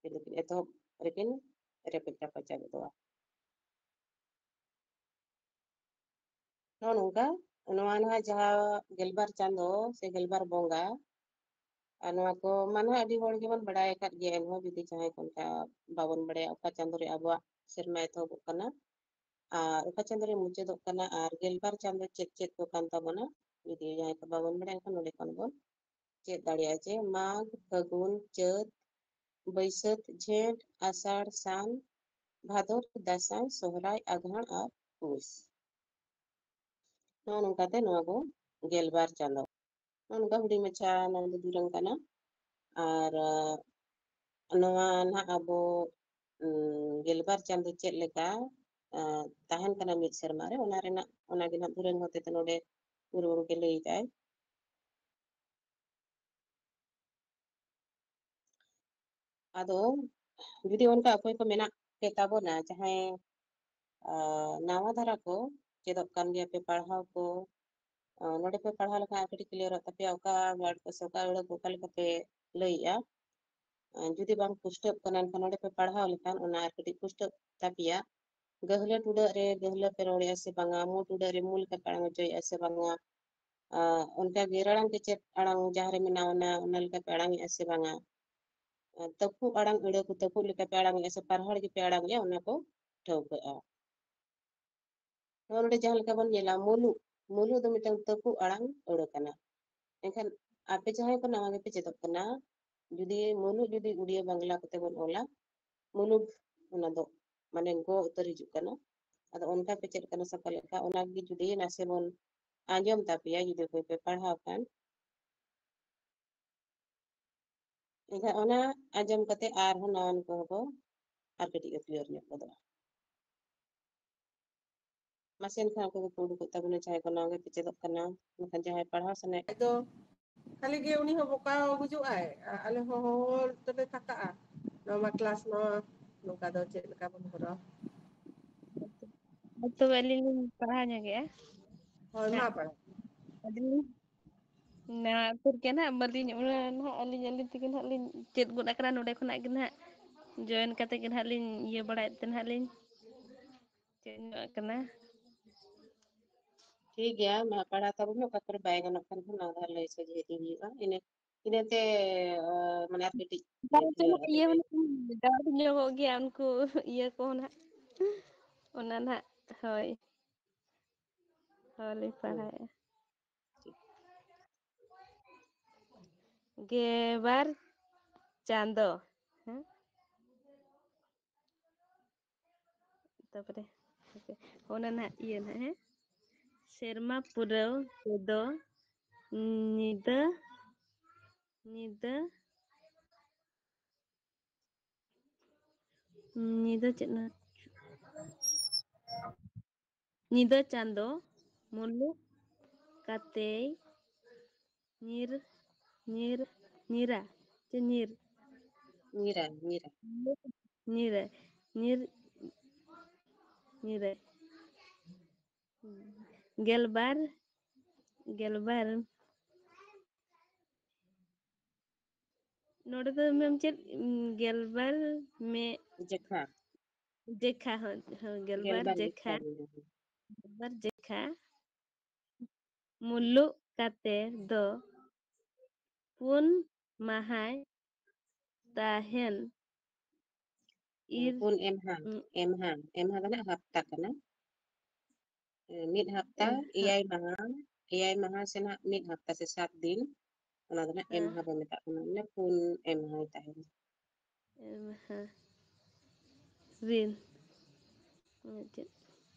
ᱠᱤᱱᱛᱩ ᱮᱛᱚᱦᱚᱵ ᱨᱮᱠᱤᱱ ᱨᱮᱯᱮᱡ ᱨᱟᱯᱟᱪᱟᱜ ᱜᱚᱫᱚᱜᱼᱟ᱾ ᱱᱚᱜᱼᱚ ᱱᱚᱝᱠᱟ, ᱱᱚᱣᱟ ᱱᱟᱦᱟᱜ ᱡᱟᱦᱟᱸ ᱜᱮᱞᱵᱟᱨ ᱪᱟᱸᱫᱚ ᱥᱮ ᱜᱮᱞᱵᱟᱨ ᱵᱚᱸᱜᱟ, ᱟᱨ ᱱᱚᱣᱟ ᱠᱚ ᱢᱟ ᱱᱟᱦᱟᱜ ᱟᱹᱰᱤ ᱦᱚᱲ ᱜᱮᱵᱚᱱ ᱵᱟᱲᱟᱭ ᱟᱠᱟᱫ ᱜᱮᱭᱟ, ᱮᱱᱦᱚᱸ ᱡᱩᱫᱤ ᱡᱟᱦᱟᱸᱭ ᱠᱚ ᱚᱱᱠᱟ ᱵᱟᱵᱚᱱ ᱵᱟᱲᱟᱭᱟ, ᱚᱠᱟ ᱪᱟᱸᱫᱚ ᱨᱮ ᱟᱵᱚᱣᱟᱜ ᱥᱮᱨᱢᱟ ᱮᱛᱚᱦᱚᱵᱚᱜ ᱠᱟᱱᱟ ᱟᱨ ᱚᱠᱟ ᱪᱟᱸᱫᱚ ᱨᱮ ᱢᱩᱪᱟᱹᱫᱚᱜ ᱠᱟᱱᱟ ᱟᱨ ᱜᱮᱞᱵᱟᱨ ᱪᱟᱸᱫᱚ ᱪᱮᱫ ᱪᱮᱫ ᱠᱚ ᱠᱟᱱ ᱛᱟᱵᱚᱱᱟ, ᱡᱩᱫᱤ ᱡᱟᱦᱟᱸᱭ ᱠᱚ ᱵᱟᱵᱚᱱ ᱵᱟᱲᱟᱭᱟ, ᱮᱱᱠᱷᱟᱱ ᱱᱚᱰᱮ ᱠᱷᱚᱱ ᱵᱚᱱ ᱪᱮᱫ ᱫᱟᱲᱮᱭᱟᱜᱼᱟ ᱡᱮ ᱢᱟᱜᱽ, ᱯᱷᱟᱹᱜᱩᱱ, ᱪᱟᱹᱛ, ᱵᱟᱹᱭᱥᱟᱹᱠᱷ, ᱡᱷᱮᱸᱴ, ᱟᱥᱟᱲ, ᱥᱟᱱ, ᱵᱷᱟᱫᱚᱨ, ᱫᱟᱸᱥᱟᱭ, ᱥᱚᱦᱨᱟᱭ, ᱟᱸᱜᱷᱟᱬ ᱟᱨ ᱯᱩᱥ᱾ ᱱᱚᱜᱼᱚ ᱱᱚᱝᱠᱟᱛᱮ ᱱᱚᱣᱟ ᱠᱚ ᱜᱮᱞᱵᱟᱨ ᱪᱟᱸᱫᱚ᱾ ᱱᱚᱜᱼᱚ ᱱᱚᱝᱠᱟ ᱦᱩᱰᱤᱧ ᱢᱟᱪᱷᱟ ᱱᱚᱣᱟ ᱫᱚ ᱫᱩᱨᱟᱹᱝ ᱠᱟᱱᱟ᱾ ᱟᱨ, ᱟᱸ, ᱱᱚᱣᱟ ᱱᱟᱦᱟᱜ ᱟᱵᱚ, ᱩᱸ, ᱜᱮᱞᱵᱟᱨ ᱪᱟᱸᱫᱚ ᱪᱮᱫ ᱞᱮᱠᱟ, ᱟᱸ, ᱛᱟᱦᱮᱱ ᱠᱟᱱᱟ ᱢᱤᱫ ᱥᱮᱨᱢᱟ ᱨᱮ, ᱚᱱᱟ ᱨᱮᱱᱟᱜ, ᱚᱱᱟ ᱜᱮ ᱱᱟᱦᱟᱜ ᱫᱩᱨᱟᱹᱝ ᱦᱚᱛᱮᱛᱮ ᱱᱚᱰᱮ ᱜᱩᱨᱩ ᱜᱚᱢᱠᱮ ᱞᱟᱹᱭ ᱮᱫᱟᱭ᱾ ᱟᱫᱚ ᱡᱩᱫᱤ ᱚᱱᱠᱟ ᱚᱠᱚᱭ ᱠᱚ ᱢᱮᱱᱟᱜ ᱯᱮ ᱛᱟᱵᱚᱱᱟ, ᱡᱟᱦᱟᱸᱭ, ᱟᱸ, ᱱᱟᱣᱟ ᱫᱷᱟᱨᱟ ᱠᱚ ᱪᱮᱫᱚᱜ ᱠᱟᱱ ᱜᱮᱭᱟ ᱯᱮ, ᱯᱟᱲᱦᱟᱣ ᱠᱚ, ᱟᱸ, ᱱᱚᱰᱮ ᱯᱮ ᱯᱟᱲᱦᱟᱣ ᱞᱮᱠᱷᱟᱱ ᱟᱨ ᱠᱟᱹᱴᱤᱡ clear-ᱚᱜ ᱛᱟᱯᱮᱭᱟ, ᱚᱠᱟ word ᱠᱚ ᱥᱮ ᱚᱠᱟ ᱟᱹᱲᱟᱹ ᱠᱚ ᱚᱠᱟ ᱞᱮᱠᱟ ᱯᱮ ᱞᱟᱹᱭᱮᱜᱼᱟ᱾ ᱡᱩᱫᱤ ᱵᱟᱝ ᱯᱩᱥᱴᱟᱹᱜ ᱠᱟᱱᱟ, ᱮᱱᱠᱷᱟᱱ ᱱᱚᱰᱮ ᱯᱮ ᱯᱟᱲᱦᱟᱣ ᱞᱮᱠᱷᱟᱱ ᱚᱱᱟ ᱟᱨ ᱠᱟᱹᱴᱤᱡ ᱯᱩᱥᱴᱟᱹᱜ ᱛᱟᱯᱮᱭᱟ᱾ ᱜᱟᱹᱦᱞᱟᱹ ᱴᱩᱰᱟᱹᱜ ᱨᱮ ᱜᱟᱹᱦᱞᱟᱹ ᱯᱮ ᱨᱚᱲᱮᱜᱼᱟ ᱥᱮ ᱵᱟᱝᱟ, ᱢᱩ ᱴᱩᱰᱟᱹᱜ ᱨᱮ ᱢᱩ ᱞᱮᱠᱟ ᱯᱮ ᱟᱲᱟᱝ ᱦᱚᱪᱚᱭᱮᱜᱼᱟ ᱥᱮ ᱵᱟᱝᱟ, ᱚᱱᱠᱟ ᱜᱮ ᱨᱟᱲᱟᱝ ᱠᱮᱪᱮᱫ ᱟᱲᱟᱝ ᱡᱟᱦᱟᱸ ᱨᱮ ᱢᱮᱱᱟᱜᱼᱟ, ᱚᱱᱟ, ᱚᱱᱟ ᱞᱮᱠᱟ ᱯᱮ ᱟᱲᱟᱝᱮᱜᱼᱟ ᱥᱮ ᱵᱟᱝᱟ, ᱛᱟᱹᱯᱩᱜ ᱟᱲᱟᱝ ᱟᱹᱲᱟᱹ ᱠᱚ ᱛᱟᱹᱯᱩᱜ ᱞᱮᱠᱟ ᱯᱮ ᱟᱲᱟᱝᱮᱜᱼᱟ ᱥᱮ ᱯᱟᱨᱦᱟᱲ ᱜᱮᱯᱮ ᱟᱲᱟᱝᱮᱜᱼᱟ, ᱚᱱᱟ ᱠᱚ ᱴᱷᱟᱹᱣᱠᱟᱹᱜᱼᱟ᱾ ᱱᱚᱣᱟ ᱱᱚᱰᱮ ᱡᱟᱦᱟᱸ ᱞᱮᱠᱟ ᱵᱚᱱ ᱧᱮᱞᱟ, ᱢᱩᱞᱩᱜ, ᱢᱩᱞᱩᱜ ᱫᱚ ᱢᱤᱫᱴᱟᱝ ᱛᱟᱹᱯᱩᱜ ᱟᱲᱟᱝ ᱟᱹᱲᱟᱹ ᱠᱟᱱᱟ᱾ ᱮᱱᱠᱷᱟᱱ ᱟᱯᱮ ᱡᱟᱦᱟᱸᱭ ᱠᱚ ᱱᱟᱣᱟ ᱜᱮᱯᱮ ᱪᱮᱫᱚᱜ ᱠᱟᱱᱟ, ᱡᱩᱫᱤ ᱢᱩᱞᱩᱜ ᱡᱩᱫᱤ ᱩᱲᱤᱭᱟ ᱵᱟᱝᱞᱟ ᱠᱚᱛᱮ ᱵᱚᱱ ᱚᱞᱟ, ᱢᱩᱞᱩᱜ, ᱚᱱᱟ ᱫᱚ ᱢᱟᱱᱮ ᱜᱚ ᱩᱛᱟᱹᱨ ᱦᱤᱡᱩᱜ ᱠᱟᱱᱟ᱾ ᱟᱫᱚ ᱚᱱᱠᱟ ᱯᱮ ᱪᱮᱫ ᱠᱟᱱᱟ ᱥᱟᱯᱷᱟ ᱞᱮᱠᱟ, ᱚᱱᱟ ᱜᱮ ᱡᱩᱫᱤ ᱱᱟᱥᱮ ᱵᱚᱱ ᱟᱸᱡᱚᱢ ᱛᱟᱯᱮᱭᱟ, ᱡᱩᱫᱤ ᱚᱠᱚᱭ ᱯᱮ ᱯᱟᱲᱦᱟᱣ ᱠᱷᱟᱱ, ᱮᱱᱠᱷᱟᱱ ᱚᱱᱟ ᱟᱸᱡᱚᱢ ᱠᱟᱛᱮ ᱟᱨᱦᱚᱸ ᱱᱟᱣᱟᱱ ᱠᱚᱦᱚᱸ ᱠᱚ ᱟᱨ ᱠᱟᱹᱴᱤᱡ ᱠᱚ clear ᱧᱚᱜ ᱜᱚᱫᱚᱜᱼᱟ᱾ ᱢᱟᱥᱮ ᱮᱱᱠᱷᱟᱱ ᱚᱠᱚᱭ ᱠᱚᱠᱚ ᱩᱰᱩᱠᱚᱜ ᱛᱟᱵᱚᱱᱟ, ᱡᱟᱦᱟᱸᱭ ᱠᱚ ᱱᱟᱣᱟ ᱜᱮᱯᱮ ᱪᱮᱫᱚᱜ ᱠᱟᱱᱟ, ᱢᱮᱱᱠᱷᱟᱱ ᱡᱟᱦᱟᱸᱭ ᱯᱟᱲᱦᱟᱣ ᱥᱟᱱᱟᱭᱮᱫ ᱟᱫᱚ ᱠᱷᱟᱹᱞᱤ ᱜᱮ ᱩᱱᱤ ᱦᱚᱸ ᱵᱚᱠᱟ ᱵᱩᱡᱩᱜ ᱟᱭ, ᱟᱨ ᱟᱞᱮ ᱦᱚᱸ ᱦᱚᱦᱚ ᱛᱮᱞᱮ ᱛᱷᱟᱠᱟᱜᱼᱟ᱾ ᱱᱚᱣᱟ ᱢᱟ class ᱱᱚᱣᱟ ᱱᱚᱝᱠᱟ ᱫᱚ ᱪᱮᱫ ᱞᱮᱠᱟ ᱵᱚᱱ ᱠᱚᱨᱟᱣᱟ? ᱛᱚᱵᱮ ᱟᱹᱞᱤᱧ ᱞᱤᱧ ᱯᱟᱲᱦᱟᱣ ᱧᱚᱜᱮᱜᱼᱟ᱾ ᱦᱳᱭ, ᱢᱟ ᱦᱮᱸ᱾ ᱯᱟᱲᱦᱟᱣ᱾ ᱟᱹᱞᱤᱧ ᱱᱚᱣᱟ ᱩᱛᱟᱹᱨ ᱜᱮ ᱱᱟᱦᱟᱜ ᱵᱟᱹᱞᱤᱧ, ᱚᱱᱟ ᱱᱟᱦᱟᱜ ᱟᱹᱞᱤᱧ, ᱟᱹᱞᱤᱧ ᱛᱮᱜᱮ ᱱᱟᱦᱟᱜ ᱞᱤᱧ ᱪᱮᱫ ᱜᱚᱫ ᱟᱠᱟᱱᱟ᱾ ᱱᱚᱰᱮ ᱠᱷᱚᱱᱟᱜ ᱜᱮ ᱱᱟᱦᱟᱜ join ᱠᱟᱛᱮ ᱜᱮ ᱱᱟᱦᱟᱜ ᱞᱤᱧ ᱤᱭᱟᱹ ᱵᱟᱲᱟᱭᱮᱫ ᱛᱮ ᱱᱟᱦᱟᱜ ᱞᱤᱧ ᱪᱮᱫ ᱧᱚᱜ ᱟᱠᱟᱱᱟ᱾ ᱴᱷᱤᱠ ᱜᱮᱭᱟ, ᱢᱟ ᱯᱟᱲᱦᱟᱣ ᱛᱟᱵᱚᱱ ᱢᱮ, ᱚᱠᱟ ᱠᱚᱨᱮ ᱵᱟᱭ ᱜᱟᱱᱚᱜ ᱠᱟᱱ ᱠᱷᱟᱱ ᱚᱱᱟ ᱫᱚ ᱞᱟᱹᱭ ᱥᱚᱡᱷᱮ ᱤᱫᱤ ᱦᱩᱭᱩᱜᱼᱟ᱾ ᱤᱱᱟᱹ, ᱤᱱᱟᱹᱛᱮ, ᱟ, ᱢᱟᱱᱮ ᱟᱨ ᱠᱟᱹᱴᱤᱡ ᱵᱟᱝ, clear ᱤᱭᱟᱹ ᱟᱨᱠᱤ᱾ ᱦᱩᱱᱟᱹᱝ doubt ᱧᱚᱜᱚᱜ ᱜᱮᱭᱟ ᱩᱱᱠᱩ ᱤᱭᱟᱹ ᱠᱚ ᱱᱟᱦᱟᱜ᱾ ᱚᱱᱟ ᱱᱟᱦᱟᱜ, ᱦᱳᱭ᱾ ᱦᱳᱭ, ᱞᱤᱧ ᱦᱩᱸ᱾ ᱯᱟᱲᱦᱟᱣᱮᱫᱼᱟ᱾ ᱴᱷᱤᱠ᱾ ᱜᱮᱵᱟᱨ ᱪᱟᱸᱫᱚ᱾ ᱦᱮᱸ? ᱛᱟᱯᱚᱨᱮ, ᱚᱱᱟ ᱱᱟᱦᱟᱜ ᱤᱭᱟᱹ ᱱᱟᱦᱟᱜ, ᱦᱮᱸ? ᱥᱮᱨᱢᱟ ᱯᱩᱨᱟᱹᱣ ᱛᱮᱫᱚ ᱧᱤᱫᱟᱹ, ᱧᱤᱫᱟᱹ, ᱧᱤᱫᱟᱹ ᱪᱮᱫ ᱱᱟᱦᱟᱜ? ᱧᱤᱫᱟᱹ ᱪᱟᱸᱫᱚ ᱢᱩᱞᱩᱜ ᱠᱟᱛᱮᱭ ᱧᱤᱨ, ᱧᱤᱨ, ᱧᱤᱨᱟ, ᱪᱮ ᱧᱤᱨ? ᱧᱤᱨᱟ, ᱧᱤᱨᱟ᱾ ᱧᱤᱨᱟ, ᱧᱤᱨ, ᱧᱤᱨᱟ᱾ ᱜᱮᱞᱵᱟᱨ, ᱜᱮᱞᱵᱟᱨ᱾ ᱱᱚᱰᱮ ᱫᱚ ᱢᱮᱢ ᱪᱮᱫ, ᱩᱢ, ᱜᱮᱞᱵᱟᱨ ᱢᱮ- ᱡᱮᱠᱷᱟ᱾ ᱡᱮᱠᱷᱟ, ᱦᱚᱸ, ᱦᱚᱸ, ᱜᱮᱞᱵᱟᱨ ᱜᱮᱞᱵᱟᱨ ᱡᱮᱠᱷᱟ᱾ ᱡᱮᱠᱷᱟ ᱢᱮᱱᱟᱜᱼᱟ᱾ ᱜᱮᱞᱵᱟᱨ ᱡᱮᱠᱷᱟ ᱢᱩᱞᱩᱜ ᱠᱟᱛᱮ ᱫᱚ ᱯᱩᱱ ᱢᱟᱦᱟᱭ ᱛᱟᱦᱮᱱ᱾ ᱤᱨ ᱯᱩᱱ ᱮᱢᱦᱟ, ᱩᱸ, ᱮᱢᱦᱟ, ᱮᱢᱦᱟ ᱫᱚ ᱱᱟᱜ ᱦᱟᱯᱛᱟ ᱠᱟᱱᱟ᱾ ᱮ, ᱢᱤᱫ ᱦᱟᱯᱛᱟ, ᱮᱢᱦᱟ᱾ ᱮᱭᱟᱭ ᱢᱟᱦᱟ, ᱮᱭᱟᱭ ᱢᱟᱦᱟ ᱥᱮ ᱱᱟᱜ ᱢᱤᱫ ᱦᱟᱯᱛᱟ ᱥᱮ ᱥᱟᱛ ᱫᱤᱱ, ᱚᱱᱟ ᱫᱚ ᱱᱟᱜ ᱦᱮᱸ᱾ ᱮᱢᱦᱟ ᱵᱚ ᱢᱮᱛᱟᱜ ᱠᱟᱱᱟ, ᱢᱟᱱᱮ ᱯᱩᱱ ᱮᱢᱦᱟᱭ ᱛᱟᱦᱮᱱᱟ᱾ ᱮᱢᱦᱟ ᱨᱤᱱ ᱪᱮᱫ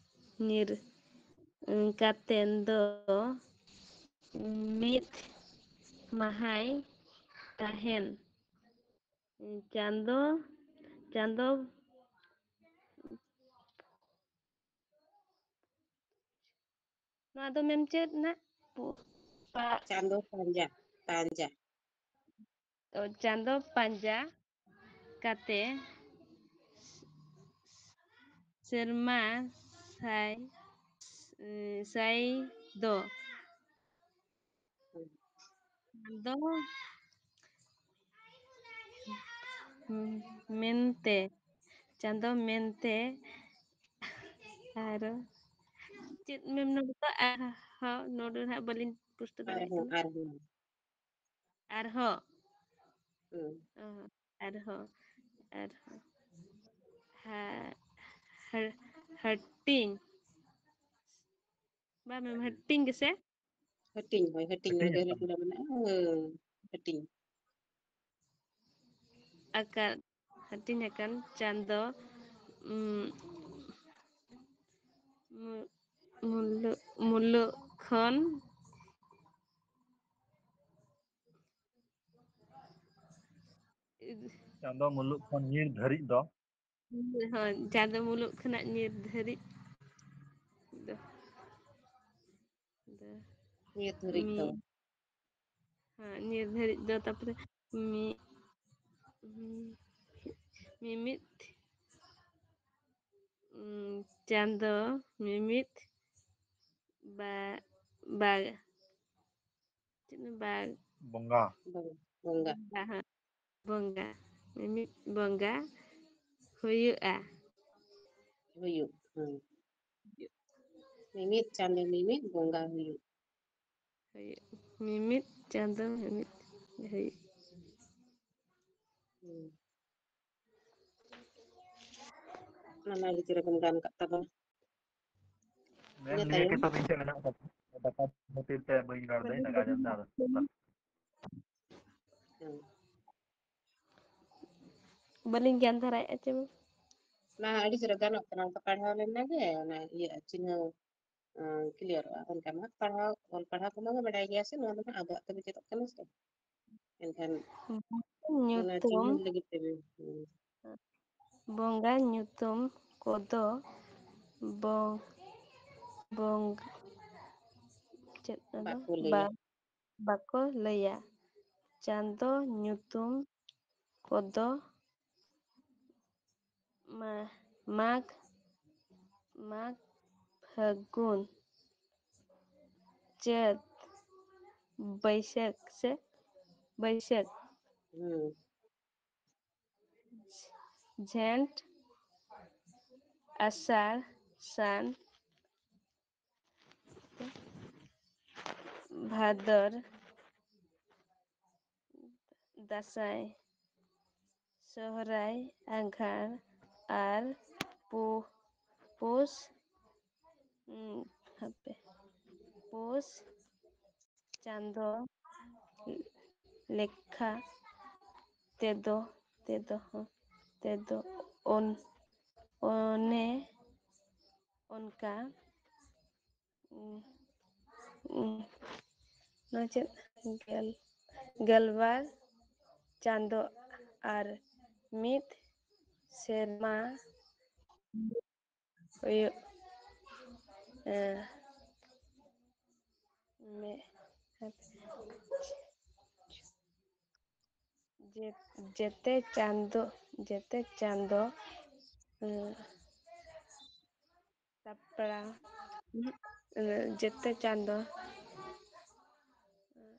ᱧᱤᱨ ᱠᱟᱛᱮᱱ ᱫᱚ ᱢᱤᱫ ᱢᱟᱦᱟᱭ ᱛᱟᱦᱮᱱ᱾ ᱪᱟᱸᱫᱚ, ᱪᱟᱸᱫᱚ ᱱᱚᱣᱟ ᱫᱚ ᱢᱮᱢ ᱪᱮᱫ ᱱᱟ? ᱯᱩ-, ᱯᱟ-, ᱪᱟᱸᱫᱚ ᱯᱟᱸᱡᱟ, ᱯᱟᱸᱡᱟ᱾ ᱚ, ᱪᱟᱸᱫᱚ ᱯᱟᱸᱡᱟ ᱠᱟᱛᱮ ᱥᱮᱨᱢᱟ ᱥᱟᱭ, ᱥᱟᱭ ᱫᱚ᱾ ᱦᱩᱸ᱾ ᱪᱟᱸᱫᱚ ᱢᱮᱱᱛᱮ, ᱪᱟᱸᱫᱚ ᱢᱮᱱᱛᱮ ᱟᱨ ᱪᱮᱫ ᱢᱮᱢ ᱱᱚᱰᱮ ᱫᱚ? ᱟᱨᱦᱚᱸ ᱱᱚᱰᱮ ᱱᱟᱦᱟᱜ ᱵᱟᱹᱞᱤᱧ ᱯᱩᱥᱴᱟᱹᱣ ᱫᱟᱲᱮᱭᱟᱜ ᱟᱨᱦᱚᱸ, ᱠᱟᱱᱟ᱾ ᱟᱨᱦᱚᱸ᱾ ᱟᱨᱦᱚᱸ᱾ ᱦᱩᱸ᱾ ᱚ, ᱟᱨᱦᱚᱸ, ᱟᱨᱦᱚᱸ᱾ ᱦᱟ-, ᱦᱟ-, ᱦᱟᱹᱴᱤᱧ᱾ ᱵᱟᱝ ᱢᱮᱢ, ᱦᱟᱹᱴᱤᱧ ᱜᱮᱥᱮ? ᱦᱟᱹᱴᱤᱧ, ᱦᱳᱭ, ᱦᱟᱹᱴᱤᱧ, ᱦᱟᱹᱴᱤᱧ ᱦᱳᱭ, ᱟᱠᱟᱱ᱾ ᱦᱟᱹᱴᱤᱧ ᱟᱠᱟᱱ᱾ ᱦᱟᱹᱴᱤᱧ ᱟᱠᱟᱱ ᱪᱟᱸᱫᱚ, ᱩᱸ, ᱢᱩ-, ᱢᱩᱞᱩᱜ, ᱢᱩᱞᱩᱜ ᱠᱷᱚᱱ᱾ ᱪᱟᱸᱫᱚ ᱢᱩᱞᱩᱜ ᱠᱷᱚᱱ ᱧᱤᱨ ᱫᱷᱟᱹᱨᱤᱡ ᱫᱚ᱾ ᱦᱳᱭ, ᱪᱟᱸᱫᱚ ᱢᱩᱞᱩᱜ ᱠᱷᱚᱱᱟᱜ ᱧᱤᱨ ᱫᱷᱟᱹᱨᱤᱡ ᱫᱚ, ᱫᱚ ᱧᱤᱨ ᱫᱷᱟᱹᱨᱤᱡ ᱫᱚ᱾ ᱢᱤᱫ, ᱦᱮᱸ, ᱧᱤᱨ ᱫᱷᱟᱹᱨᱤᱡ ᱫᱚ, ᱛᱟᱯᱚᱨᱮ ᱢᱤᱫ, ᱢᱤᱢᱤᱫ, ᱩᱸ, ᱪᱟᱸᱫᱚ ᱢᱤᱢᱤᱫ ᱵᱟ-, ᱵᱟ-, ᱪᱮᱫ ᱵᱟ-, ᱵᱚᱸᱜᱟ᱾ ᱵᱚᱸᱜᱟ᱾ ᱵᱚᱸᱜᱟ, ᱦᱮᱸ᱾ ᱵᱚᱸᱜᱟ, ᱢᱤᱢᱤᱫ ᱵᱚᱸᱜᱟ ᱦᱩᱭᱩᱜᱼᱟ᱾ ᱦᱩᱭᱩᱜ᱾ ᱦᱮᱸ᱾ ᱢᱤᱢᱤᱫ ᱪᱟᱸᱫᱚ ᱢᱤᱢᱤᱫ ᱵᱚᱸᱜᱟ ᱦᱩᱭᱩᱜ᱾ ᱦᱩᱭᱩᱜ᱾ ᱢᱤᱢᱤᱫ ᱪᱟᱸᱫᱚ ᱢᱤᱢᱤᱫ ᱦᱩᱭᱩᱜ᱾ ᱦᱩᱸ᱾ ᱚᱱᱟ ᱟᱹᱰᱤ ᱪᱮᱦᱨᱟ ᱵᱚᱱ ᱜᱟᱱ ᱠᱟᱜ ᱛᱟᱵᱚᱱᱟ᱾ ᱢᱮᱢ ᱱᱤᱭᱟᱹ ᱠᱮ ᱴᱚᱯᱤᱠ ᱪᱮᱫ ᱢᱮᱱᱟᱜ ᱛᱟᱵᱚᱱᱟ? ᱫᱟᱠᱟ ᱠᱷᱟᱹᱛᱤᱨ ᱛᱮ ᱵᱟᱹᱧ ᱨᱚᱲ ᱫᱟᱲᱮᱭᱟᱜ ᱠᱟᱱᱟ᱾ ᱵᱟᱹᱞᱤᱧ ᱜᱟᱱ ᱫᱷᱟᱨᱟᱭᱮᱫᱼᱟ ᱪᱮ ᱢᱮᱢ? ᱚᱱᱟ ᱟᱹᱰᱤ ᱪᱮᱦᱨᱟ ᱜᱟᱱᱚᱜ ᱠᱟᱱᱟ, ᱚᱱᱠᱟ ᱯᱟᱲᱦᱟᱣ ᱞᱮᱱ ᱜᱮ ᱚᱱᱟ ᱤᱭᱟᱹ ᱪᱤᱱᱦᱟᱹ ᱠᱞᱤᱭᱟᱨᱚᱜᱼᱟ᱾ ᱚᱱᱠᱟ ᱢᱟ ᱯᱟᱲᱦᱟᱣ, ᱚᱞ ᱯᱟᱲᱦᱟᱣ ᱠᱚᱢᱟ ᱵᱚᱱ ᱵᱟᱰᱟᱭ ᱜᱮᱭᱟ ᱥᱮ, ᱱᱚᱣᱟ ᱫᱚ ᱦᱟᱸᱜ ᱟᱵᱚᱣᱟᱜ ᱛᱮᱵᱚ ᱪᱮᱫᱚᱜ ᱠᱟᱱᱟ ᱥᱮ᱾ ᱮᱱᱠᱷᱟᱱ ᱚᱱᱟ ᱧᱩᱛᱩᱢ, ᱪᱤᱱᱦᱟᱹ ᱞᱟᱹᱜᱤᱫ ᱛᱮᱜᱮ᱾ ᱦᱩᱸ᱾ ᱵᱚᱸᱜᱟ ᱧᱩᱛᱩᱢ ᱠᱚᱫᱚ ᱵᱚᱝ ᱵᱚᱝ ᱪᱮᱫ ᱟᱫᱚ? ᱵᱟᱠᱚ ᱞᱟᱹᱭᱟ᱾ ᱵᱟ- ᱵᱟᱠᱚ ᱞᱟᱹᱭᱟ᱾ ᱪᱟᱸᱫᱚ ᱧᱩᱛᱩᱢ ᱠᱚᱫᱚ ᱢᱟ- ᱢᱟᱜᱽ, ᱢᱟᱜᱽ, ᱯᱷᱟᱹᱜᱩᱱ, ᱪᱟᱹᱛ, ᱵᱟᱹᱭᱥᱟᱹᱠᱷ ᱥᱮ ᱵᱟᱹᱭᱥᱟᱹᱠᱷ, ᱦᱩᱸ᱾ ᱡᱷᱮᱸᱴ, ᱟᱥᱟᱲ, ᱥᱟᱱ, ᱵᱷᱟᱫᱚᱨ, ᱫᱟᱸᱥᱟᱭ, ᱥᱚᱦᱨᱟᱭ, ᱟᱸᱜᱷᱟᱲ ᱟᱨ ᱯᱩ- ᱯᱩᱥ, ᱩᱸ, ᱦᱟᱯᱮ, ᱯᱩᱥ ᱪᱟᱸᱫᱚ ᱞᱮᱠᱷᱟ ᱛᱮᱫᱚ, ᱛᱮᱫᱚ, ᱦᱚᱸ, ᱛᱮᱫᱚ ᱚᱱ- ᱚᱱᱮ ᱚᱱᱠᱟ, ᱩᱸ, ᱩᱸ, ᱱᱚᱣᱟ ᱪᱮᱫ? ᱜᱮᱞ, ᱜᱮᱞᱵᱟᱨ ᱪᱟᱸᱫᱚ ᱟᱨ ᱢᱤᱫ ᱥᱮᱨᱢᱟ ᱦᱩᱭᱩᱜ, ᱮᱸ, ᱢᱮ-, ᱡᱮ-, ᱡᱮᱛᱮ ᱪᱟᱸᱫᱚ, ᱡᱮᱛᱮ ᱪᱟᱸᱫᱚ, ᱮᱸ, ᱥᱟᱯᱲᱟᱣ, ᱩᱸᱦᱩᱜ, ᱮᱸ, ᱡᱮᱛᱮ ᱪᱟᱸᱫᱚ, ᱮᱸ,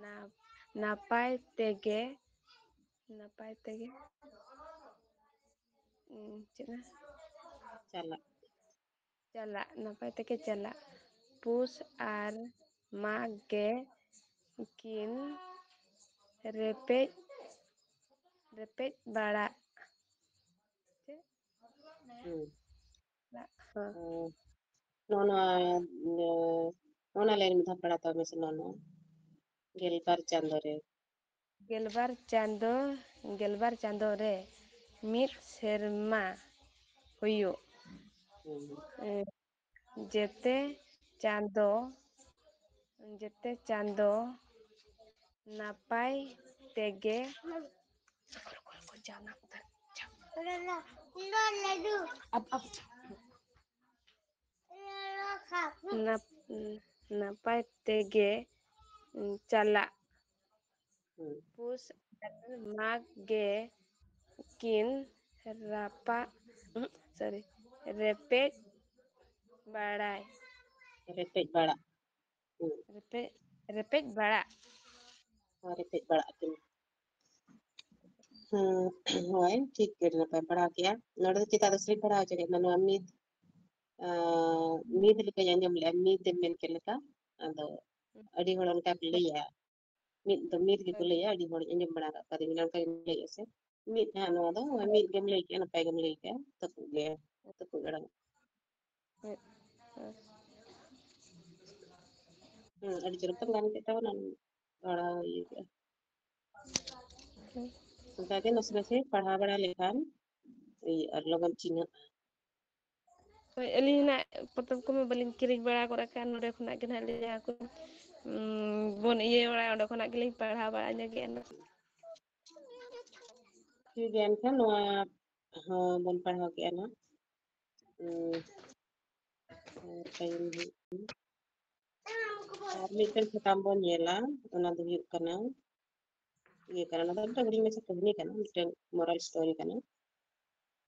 ᱱᱟ-, ᱱᱟᱯᱟᱭ ᱛᱮᱜᱮ ᱱᱟᱯᱟᱭ ᱛᱮᱜᱮ, ᱩᱸ, ᱪᱮᱫ ᱢᱮ? ᱪᱟᱞᱟᱜ᱾ ᱪᱟᱞᱟᱜ, ᱱᱟᱯᱟᱭ ᱛᱮᱜᱮ ᱪᱟᱞᱟᱜ᱾ ᱯᱩᱥ ᱟᱨ ᱢᱟᱜᱽ ᱜᱮ ᱠᱤᱱ ᱨᱮᱯᱮᱡ, ᱨᱮᱯᱮᱡ ᱵᱟᱲᱟᱜ᱾ ᱪᱮᱫ? ᱦᱩᱸ᱾ ᱦᱚᱸ᱾ ᱚ, ᱱᱚᱜᱼᱚ ᱱᱚᱣᱟ, ᱤᱭᱟᱹ, ᱱᱚᱜᱼᱚ ᱱᱟ ᱞᱟᱭᱤᱱ ᱢᱤᱫ ᱫᱷᱟᱣ ᱯᱟᱲᱦᱟᱣ ᱛᱟᱵᱚᱱ ᱢᱮᱥᱮ, ᱱᱚᱜᱼᱚ ᱱᱚᱣᱟ᱾ ᱜᱮᱞᱵᱟᱨ ᱪᱟᱸᱫᱳ ᱨᱮ᱾ ᱜᱮᱞᱵᱟᱨ ᱪᱟᱸᱫᱳ, ᱜᱮᱞᱵᱟᱨ ᱪᱟᱸᱫᱳ ᱨᱮ ᱢᱤᱫ ᱥᱮᱨᱢᱟ ᱦᱩᱭᱩᱜ᱾ ᱦᱩᱸ᱾ ᱮ, ᱡᱮᱛᱮ ᱪᱟᱸᱫᱳ, ᱡᱮᱛᱮ ᱪᱟᱸᱫᱳ ᱱᱟᱯᱟᱭ ᱛᱮᱜᱮ ᱟᱯ, ᱟᱯ, ᱱᱟᱯ-, ᱱᱟᱯᱟᱭ ᱛᱮᱜᱮ ᱪᱟᱞᱟᱜ᱾ ᱦᱩᱸ᱾ ᱯᱩᱥ ᱟᱨ ᱢᱟᱜᱽ ᱜᱮ ᱠᱤᱱ ᱨᱟᱯᱟᱜ, ᱩᱦᱩᱸ, sorry, ᱨᱮᱯᱮᱡ ᱵᱟᱲᱟᱭ᱾ ᱨᱮᱯᱮᱡ ᱵᱟᱲᱟᱜ᱾ ᱦᱩᱸ᱾ ᱨᱮᱯᱮᱡ, ᱨᱮᱯᱮᱡ ᱵᱟᱲᱟᱜ᱾ ᱦᱳᱭ, ᱨᱮᱯᱮᱡ ᱵᱟᱲᱟᱜ ᱟᱹᱠᱤᱱ᱾ ᱦᱩᱸ, ᱦᱳᱭ, ᱴᱷᱤᱠ ᱜᱮ, ᱟᱹᱰᱤ ᱱᱟᱯᱟᱭ ᱯᱟᱲᱦᱟᱣ ᱠᱮᱜᱼᱟ᱾ ᱱᱚᱰᱮ ᱫᱚ ᱪᱮᱫᱟᱜ ᱫᱚ ᱥᱮᱨᱮᱧ ᱯᱟᱲᱦᱟᱣ ᱦᱚᱪᱚ ᱠᱮᱫ ᱢᱮ? ᱱᱚᱣᱟ ᱢᱤᱫ, ᱟᱸ, ᱢᱤᱫ ᱞᱮᱠᱟᱧ ᱟᱸᱡᱚᱢ ᱞᱮᱜᱼᱟ, ᱢᱤᱫ ᱮᱢ ᱢᱮᱱ ᱠᱮᱫ ᱞᱮᱠᱟ᱾ ᱟᱫᱚ ᱟᱹᱰᱤ ᱦᱚᱲ ᱚᱱᱠᱟ ᱠᱚ ᱞᱟᱹᱭᱟ, ᱢᱤᱫ ᱫᱚ ᱢᱤᱫ ᱜᱮᱠᱚ ᱞᱟᱹᱭᱟ, ᱟᱹᱰᱤ ᱦᱚᱲᱤᱧ ᱟᱸᱡᱚᱢ ᱵᱟᱲᱟ ᱟᱠᱟᱫ ᱠᱚᱣᱟ, ᱢᱮᱱᱟᱢ ᱠᱟᱱ ᱞᱟᱹᱭᱮᱫᱼᱟ ᱥᱮ? ᱢᱤᱫ ᱦᱟᱸᱜ ᱱᱚᱣᱟ ᱫᱚ, ᱢᱤᱫ ᱜᱮᱢ ᱞᱟᱹᱭ ᱠᱮᱜᱼᱟ, ᱱᱟᱯᱟᱭ ᱜᱮᱢ ᱞᱟᱹᱭ ᱠᱮᱜᱼᱟ, ᱛᱟᱹᱯᱩᱜ ᱜᱮ, ᱛᱟᱹᱯᱩᱜ ᱟᱲᱟᱝ᱾ ᱦᱳᱭ, ᱦᱳᱭ᱾ ᱦᱩᱸ, ᱟᱹᱰᱤ ᱪᱚᱨᱚᱠ ᱛᱮᱢ ᱜᱟᱱ ᱠᱮᱫ ᱛᱟᱵᱚᱱᱟ, ᱯᱟᱲᱦᱟᱣ ᱤᱭᱟᱹ ᱠᱮᱜᱼᱟ᱾ ᱦᱳᱭ᱾ ᱚᱱᱠᱟᱜᱮ ᱱᱟᱥᱮ ᱱᱟᱥᱮ ᱯᱟᱲᱦᱟᱣ ᱵᱟᱲᱟ ᱞᱮᱠᱷᱟᱱ ᱤᱭᱟᱹ ᱟᱨ ᱞᱚᱜᱚᱱ ᱪᱤᱱᱦᱟᱹᱜᱼᱟ᱾ ᱦᱳᱭ, ᱟᱹᱞᱤᱧ ᱦᱚᱸ ᱱᱟᱜ ᱯᱚᱛᱚᱵ ᱠᱚᱢᱟ ᱵᱟᱹᱞᱤᱧ ᱠᱤᱨᱤᱧ ᱵᱟᱲᱟ ᱜᱚᱫ ᱟᱠᱟᱫ, ᱱᱚᱰᱮ ᱠᱷᱚᱱᱟᱜ ᱜᱮ ᱱᱟᱜ ᱞᱤᱧ ᱡᱟᱦᱟᱸ ᱠᱚ, ᱩᱸ, ᱵᱚᱱ ᱤᱭᱟᱹ ᱵᱟᱲᱟᱭᱟ, ᱚᱸᱰᱮ ᱠᱷᱚᱱᱟᱜ ᱜᱮᱞᱤᱧ ᱯᱟᱲᱦᱟᱣ ᱵᱟᱲᱟ ᱧᱚᱜᱮᱜᱼᱟ ᱱᱟᱜ᱾ ᱴᱷᱤᱠ ᱜᱮᱭᱟ, ᱮᱱᱠᱷᱟᱱ ᱱᱚᱣᱟ ᱦᱚᱸ ᱵᱚᱱ ᱯᱟᱲᱦᱟᱣ ᱠᱮᱜᱼᱟ ᱱᱟᱜ᱾ ᱩᱸ, ᱟᱨ ᱴᱟᱭᱤᱢ ᱦᱩᱭᱩᱜ ᱠᱟᱱᱟ᱾ ᱟᱨ ᱢᱤᱫᱴᱮᱱ ᱥᱟᱛᱟᱢ ᱵᱚᱱ ᱧᱮᱞᱟ, ᱚᱱᱟ ᱫᱚ ᱦᱩᱭᱩᱜ ᱠᱟᱱᱟ, ᱤᱭᱟᱹ ᱠᱟᱱᱟ, ᱚᱱᱟ ᱫᱚ ᱢᱤᱫᱴᱮᱱ ᱦᱩᱰᱤᱧ ᱢᱟᱪᱷᱟ ᱠᱟᱹᱦᱱᱤ ᱠᱟᱱᱟ, ᱢᱤᱫᱴᱮᱱ moral story ᱠᱟᱱᱟ᱾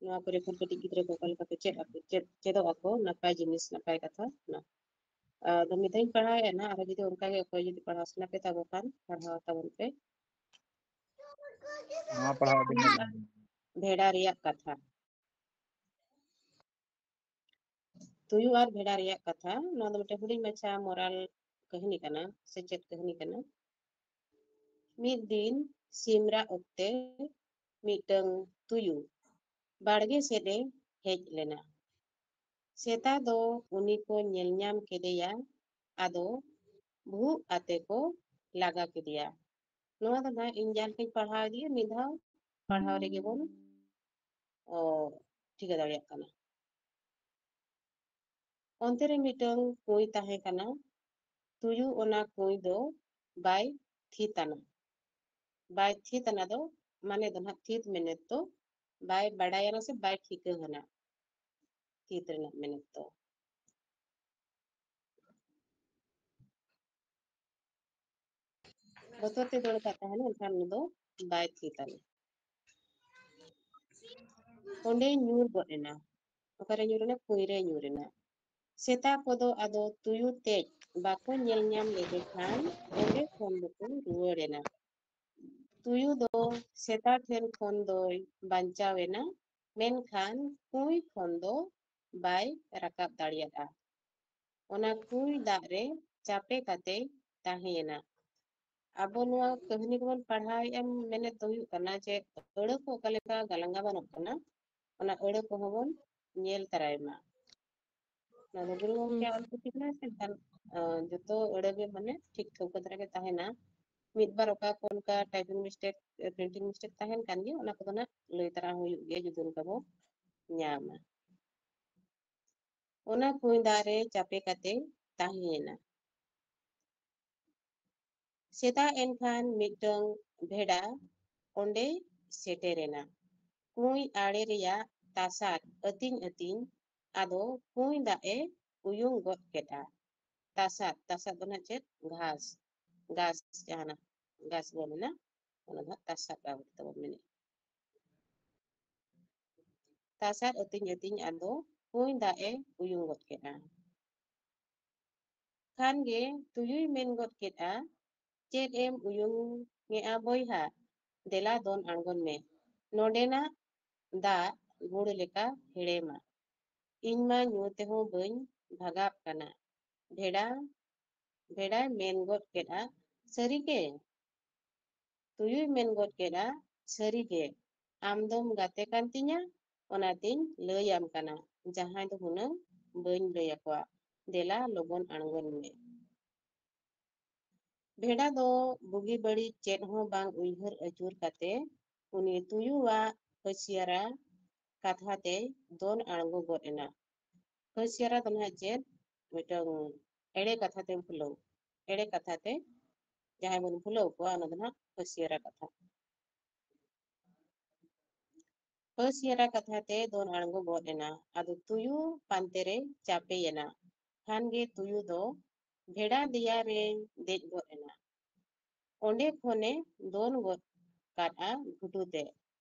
ᱱᱚᱣᱟ ᱠᱚᱨᱮ ᱠᱷᱚᱱ ᱠᱟᱹᱴᱤᱡ ᱜᱤᱫᱽᱨᱟᱹ ᱠᱚ ᱚᱠᱟ ᱞᱮᱠᱟ ᱠᱚ ᱪᱮᱫ ᱟᱠᱚ, ᱪᱮᱫ, ᱪᱮᱫᱚᱜ ᱟᱠᱚ, ᱱᱟᱯᱟᱭ ᱡᱤᱱᱤᱥ, ᱱᱟᱯᱟᱭ ᱠᱟᱛᱷᱟ᱾ ᱚᱱᱟ, ᱟᱫᱚ ᱢᱤᱫ ᱫᱷᱟᱣ ᱤᱧ ᱯᱟᱲᱦᱟᱣᱮᱫᱼᱟ ᱱᱟᱜ, ᱟᱨᱦᱚᱸ ᱡᱩᱫᱤ ᱚᱱᱠᱟ ᱜᱮ ᱚᱠᱚᱭ ᱡᱩᱫᱤ ᱯᱟᱲᱦᱟᱣ ᱥᱟᱱᱟ ᱯᱮ ᱛᱟᱵᱚ ᱠᱷᱟᱱ, ᱯᱟᱲᱦᱟᱣ ᱛᱟᱵᱚᱱ ᱯᱮ᱾ ᱱᱚᱣᱟ ᱯᱟᱲᱦᱟᱣ ᱟᱹᱰᱤ ᱢᱚᱡᱽ ᱵᱩᱡᱷᱟᱹᱣ ᱮᱱᱟ᱾ ᱵᱷᱮᱲᱟ ᱨᱮᱭᱟᱜ ᱠᱟᱛᱷᱟ᱾ ᱛᱩᱭᱩ ᱟᱨ ᱵᱷᱮᱲᱟ ᱨᱮᱭᱟᱜ ᱠᱟᱛᱷᱟ᱾ ᱱᱚᱣᱟ ᱫᱚ ᱢᱤᱫᱴᱮᱱ ᱦᱩᱰᱤᱧ ᱢᱟᱪᱷᱟ moral ᱠᱟᱹᱦᱱᱤ ᱠᱟᱱᱟ, ᱥᱮᱪᱮᱫ ᱠᱟᱹᱦᱱᱤ ᱠᱟᱱᱟ᱾ ᱢᱤᱫ ᱫᱤᱱ ᱥᱤᱢ ᱨᱟᱜ ᱚᱠᱛᱮ ᱢᱤᱫᱴᱟᱝ ᱛᱩᱭᱩ ᱵᱟᱲᱜᱮ ᱥᱮᱫ ᱮ ᱦᱮᱡ ᱞᱮᱱᱟ᱾ ᱥᱮᱛᱟ ᱫᱚ ᱩᱱᱤ ᱠᱚ ᱧᱮᱞ ᱧᱟᱢ ᱠᱮᱫᱮᱭᱟ, ᱟᱫᱚ ᱵᱷᱩᱜ ᱟᱛᱮ ᱠᱚ ᱞᱟᱜᱟ ᱠᱮᱫᱮᱭᱟ᱾ ᱱᱚᱣᱟ ᱫᱚ ᱱᱟᱦᱟᱜ ᱤᱧ ᱡᱟᱦᱟᱸ ᱞᱮᱠᱟᱧ ᱯᱟᱲᱦᱟᱣ ᱤᱫᱤᱭᱟ, ᱢᱤᱫ ᱫᱷᱟᱣ ᱯᱟᱲᱦᱟᱣ ᱨᱮᱜᱮ ᱵᱚᱱ, ᱚ, ᱴᱷᱤᱠᱟᱹ ᱫᱟᱲᱮᱭᱟᱜ ᱠᱟᱱᱟ᱾ ᱚᱱᱛᱮ ᱨᱮ ᱢᱤᱫᱴᱟᱝ ᱠᱩᱸᱭ ᱛᱟᱦᱮᱸ ᱠᱟᱱᱟ᱾ ᱛᱩᱭᱩ ᱚᱱᱟ ᱠᱩᱸᱭ ᱫᱚ ᱵᱟᱭ ᱛᱷᱤᱛ ᱟᱱᱟ᱾ ᱵᱟᱭ ᱛᱷᱤᱛ ᱟᱱᱟ ᱫᱚ, ᱢᱟᱱᱮ ᱫᱚ ᱱᱟᱦᱟᱜ ᱛᱷᱤᱛ ᱢᱮᱱᱮᱛ ᱫᱚ ᱵᱟᱭ ᱵᱟᱰᱟᱭᱟᱱᱟ ᱥᱮ ᱵᱟᱭ ᱴᱷᱤᱠᱟᱹ ᱟᱱᱟ᱾ ᱛᱷᱤᱛ ᱨᱮᱱᱟᱜ ᱢᱮᱱᱮᱛ ᱫᱚ᱾ ᱵᱚᱛᱚᱨ ᱛᱮ ᱫᱟᱹᱲ ᱟᱠᱟᱫ ᱛᱟᱦᱮᱱᱟ, ᱮᱱᱠᱷᱟᱱ ᱩᱱᱤ ᱫᱚ ᱵᱟᱭ ᱛᱷᱤᱛ ᱟᱱᱟ᱾ ᱚᱸᱰᱮᱭ ᱧᱩᱨ ᱜᱚᱫ ᱮᱱᱟ᱾ ᱚᱠᱟᱨᱮ ᱧᱩᱨ ᱮᱱᱟ? ᱠᱩᱸᱭ ᱨᱮ ᱧᱩᱨ ᱮᱱᱟ᱾ ᱥᱮᱛᱟ ᱠᱚᱫᱚ ᱟᱫᱚ ᱛᱩᱭᱩ ᱛᱮᱡ ᱵᱟᱠᱚ ᱧᱮᱞ ᱧᱟᱢ ᱞᱮᱫᱮ ᱠᱷᱟᱱ ᱚᱸᱰᱮ ᱠᱷᱚᱱ ᱫᱚᱠᱚ ᱨᱩᱣᱟᱹᱲ ᱮᱱᱟ᱾ ᱛᱩᱭᱩ ᱫᱚ ᱥᱮᱛᱟ ᱴᱷᱮᱱ ᱠᱷᱚᱱ ᱫᱚᱭ ᱵᱟᱧᱪᱟᱣ ᱮᱱᱟ, ᱢᱮᱱᱠᱷᱟᱱ ᱠᱩᱸᱭ ᱠᱷᱚᱱ ᱫᱚ ᱵᱟᱭ ᱨᱟᱠᱟᱵ ᱫᱟᱲᱮᱭᱟᱫᱼᱟ᱾ ᱚᱱᱟ ᱠᱩᱸᱭ ᱫᱟᱜ ᱨᱮ ᱪᱟᱯᱮ ᱠᱟᱛᱮᱭ ᱛᱟᱦᱮᱸᱭᱮᱱᱟ᱾ ᱟᱵᱚ ᱱᱚᱣᱟ ᱠᱟᱹᱦᱱᱤ ᱠᱚᱵᱚᱱ ᱯᱟᱲᱦᱟᱣᱮᱫᱼᱟ, ᱢᱮᱱᱮᱫ ᱫᱚ ᱦᱩᱭᱩᱜ ᱠᱟᱱᱟ ᱡᱮ ᱟᱹᱲᱟᱹ ᱠᱚ ᱚᱠᱟ ᱞᱮᱠᱟ ᱜᱟᱞᱟᱝ ᱜᱟᱵᱟᱱᱚᱜ ᱠᱟᱱᱟ, ᱚᱱᱟ ᱟᱹᱲᱟᱹ ᱠᱚᱦᱚᱸ ᱵᱚᱱ ᱧᱮᱞ ᱛᱟᱨᱟᱭ ᱢᱟ᱾ ᱱᱚᱣᱟ ᱫᱚ ᱜᱩᱨᱩ ᱜᱚᱢᱠᱮᱭᱟᱜ ᱦᱩᱸ᱾ ᱚᱞ ᱪᱤᱠᱤ ᱠᱟᱱᱟ ᱥᱮ, ᱮᱱᱠᱷᱟᱱ, ᱟᱸ, ᱡᱚᱛᱚ ᱟᱹᱲᱟᱹ ᱜᱮ ᱢᱟᱱᱮ ᱴᱷᱤᱠ ᱴᱷᱟᱹᱣᱠᱟᱹ ᱫᱷᱟᱨᱟ ᱜᱮ ᱛᱟᱦᱮᱱᱟ᱾ ᱢᱤᱫ ᱵᱟᱨ ᱚᱠᱟ ᱠᱚ ᱚᱱᱠᱟ typing mistake, printing mistake ᱛᱟᱦᱮᱱ ᱠᱟᱱ ᱜᱮᱭᱟ, ᱚᱱᱟ ᱠᱚᱫᱚ ᱱᱟᱜ ᱞᱟᱹᱭ ᱛᱟᱨᱟ ᱦᱩᱭᱩᱜ ᱜᱮᱭᱟ ᱡᱩᱫᱤ ᱚᱱᱠᱟ ᱵᱚ ᱧᱟᱢᱟ᱾ ᱚᱱᱟ ᱠᱩᱸᱭ ᱫᱟᱜ ᱨᱮ ᱪᱟᱯᱮ ᱠᱟᱛᱮ ᱛᱟᱦᱮᱸᱭᱮᱱᱟ᱾ ᱥᱮᱛᱟᱜ ᱮᱱᱠᱷᱟᱱ ᱢᱤᱫᱴᱟᱝ ᱵᱷᱮᱰᱟ ᱚᱸᱰᱮᱭ ᱥᱮᱴᱮᱨᱮᱱᱟ᱾ ᱠᱩᱸᱭ ᱟᱲᱮ ᱨᱮᱭᱟᱜ ᱛᱟᱥᱟᱫ ᱟᱹᱛᱤᱧ ᱟᱹᱛᱤᱧ ᱟᱫᱚ ᱠᱩᱸᱭ ᱫᱟᱜ ᱮ ᱩᱭᱩᱝ ᱜᱚᱫ ᱠᱮᱫᱼᱟ᱾ ᱛᱟᱥᱟᱫ, ᱛᱟᱥᱟᱫ ᱫᱚ ᱱᱟᱜ ᱪᱮᱫ? ᱜᱷᱟᱥ, ᱜᱷᱟᱥ ᱡᱟᱦᱟᱱᱟᱜ ᱜᱷᱟᱥ ᱵᱚᱱ ᱢᱮᱱᱟ, ᱚᱱᱟ ᱫᱚ ᱦᱟᱸᱜ ᱛᱟᱥᱟᱫ ᱵᱟᱵᱚᱫ ᱛᱮᱵᱚᱱ ᱢᱮᱱᱮᱫᱼᱟ᱾ ᱛᱟᱥᱟᱫ ᱟᱹᱛᱤᱧ ᱟᱹᱛᱤᱧ ᱟᱫᱚ ᱠᱩᱸᱭ ᱫᱟᱜ ᱮ ᱩᱭᱩᱝ ᱜᱚᱫ ᱠᱮᱫᱼᱟ᱾ ᱠᱷᱟᱱ ᱜᱮ ᱛᱩᱭᱩᱭ ᱢᱮᱱ ᱜᱚᱫ ᱠᱮᱫᱼᱟ, "ᱪᱮᱫ ᱮᱢ ᱩᱭᱩᱝ ᱮᱫᱼᱟ ᱵᱚᱭᱦᱟ? ᱫᱮᱞᱟ ᱫᱚᱱ ᱟᱬᱜᱚᱱ ᱢᱮ᱾ ᱱᱚᱰᱮᱱᱟᱜ ᱫᱟᱜ ᱜᱩᱲ ᱞᱮᱠᱟ ᱦᱮᱲᱮᱢᱟ᱾ ᱤᱧ ᱢᱟ ᱧᱩ ᱛᱮᱦᱚᱸ ᱵᱟᱹᱧ ᱵᱷᱟᱜᱟᱜ ᱠᱟᱱᱟ᱾ ᱵᱷᱮᱰᱟ, ᱵᱷᱮᱰᱟᱭ ᱢᱮᱱ ᱜᱚᱫ ᱠᱮᱫᱼᱟ, ᱥᱟᱹᱨᱤᱜᱮ? ᱛᱩᱭᱩᱭ ᱢᱮᱱ ᱜᱚᱫ ᱠᱮᱫᱼᱟ, ᱥᱟᱹᱨᱤᱜᱮ, ᱟᱢ ᱫᱚᱢ ᱜᱟᱛᱮ ᱠᱟᱱ ᱛᱤᱧᱟ, ᱚᱱᱟᱛᱤᱧ ᱞᱟᱹᱭᱟᱢ ᱠᱟᱱᱟ, ᱡᱟᱦᱟᱸᱭ ᱫᱚ ᱦᱩᱱᱟᱹᱝ ᱵᱟᱹᱧ ᱞᱟᱹᱭ ᱟᱠᱚᱣᱟ᱾ ᱫᱮᱞᱟ ᱞᱚᱜᱚᱱ ᱟᱬᱜᱚᱱ ᱢᱮ᱾ ᱵᱷᱮᱰᱟ ᱫᱚ ᱵᱩᱜᱤ ᱵᱟᱹᱲᱤᱡ ᱪᱮᱫ ᱦᱚᱸ ᱵᱟᱝ ᱩᱭᱦᱟᱹᱨ ᱟᱹᱪᱩᱨ ᱠᱟᱛᱮ ᱩᱱᱤ ᱛᱩᱭᱩᱣᱟᱜ ᱦᱟᱹᱥᱭᱟᱹᱨᱟ ᱠᱟᱛᱷᱟ ᱛᱮᱭ ᱫᱚᱱ ᱟᱬᱜᱚ ᱜᱚᱫ ᱮᱱᱟ᱾ ᱦᱟᱹᱥᱭᱟᱹᱨᱟ ᱫᱚ ᱱᱟᱦᱟᱜ ᱪᱮᱫ? ᱢᱤᱫᱴᱟᱝ ᱮᱲᱮ ᱠᱟᱛᱷᱟ ᱛᱮ ᱵᱷᱩᱞᱟᱹᱣ, ᱮᱲᱮ ᱠᱟᱛᱷᱟ ᱛᱮ ᱡᱟᱦᱟᱸᱭ ᱵᱚᱱ ᱵᱷᱩᱞᱟᱹᱣ ᱠᱚᱣᱟ, ᱚᱱᱟ ᱫᱚ ᱱᱟᱦᱟᱜ ᱦᱟᱹᱥᱭᱟᱹᱨᱟ ᱠᱟᱛᱷᱟ᱾ ᱦᱟᱹᱥᱭᱟᱹᱨᱟ ᱠᱟᱛᱷᱟ ᱛᱮ ᱫᱚᱱ ᱟᱬᱜᱚ ᱜᱚᱫ ᱮᱱᱟ᱾ ᱟᱫᱚ ᱛᱩᱭᱩ ᱯᱟᱱᱛᱮ ᱨᱮ ᱪᱟᱯᱮᱭᱮᱱᱟ᱾ ᱠᱷᱟᱱ ᱜᱮ ᱛᱩᱭᱩ ᱫᱚ ᱵᱷᱮᱰᱟ ᱫᱮᱭᱟ ᱨᱮ ᱫᱮᱡ ᱜᱚᱫ ᱮᱱᱟ᱾ ᱚᱸᱰᱮ ᱠᱷᱚᱱᱮ ᱫᱚᱱ ᱜᱚᱫ ᱠᱟᱫᱼᱟ ᱜᱷᱩᱴᱩ ᱛᱮ᱾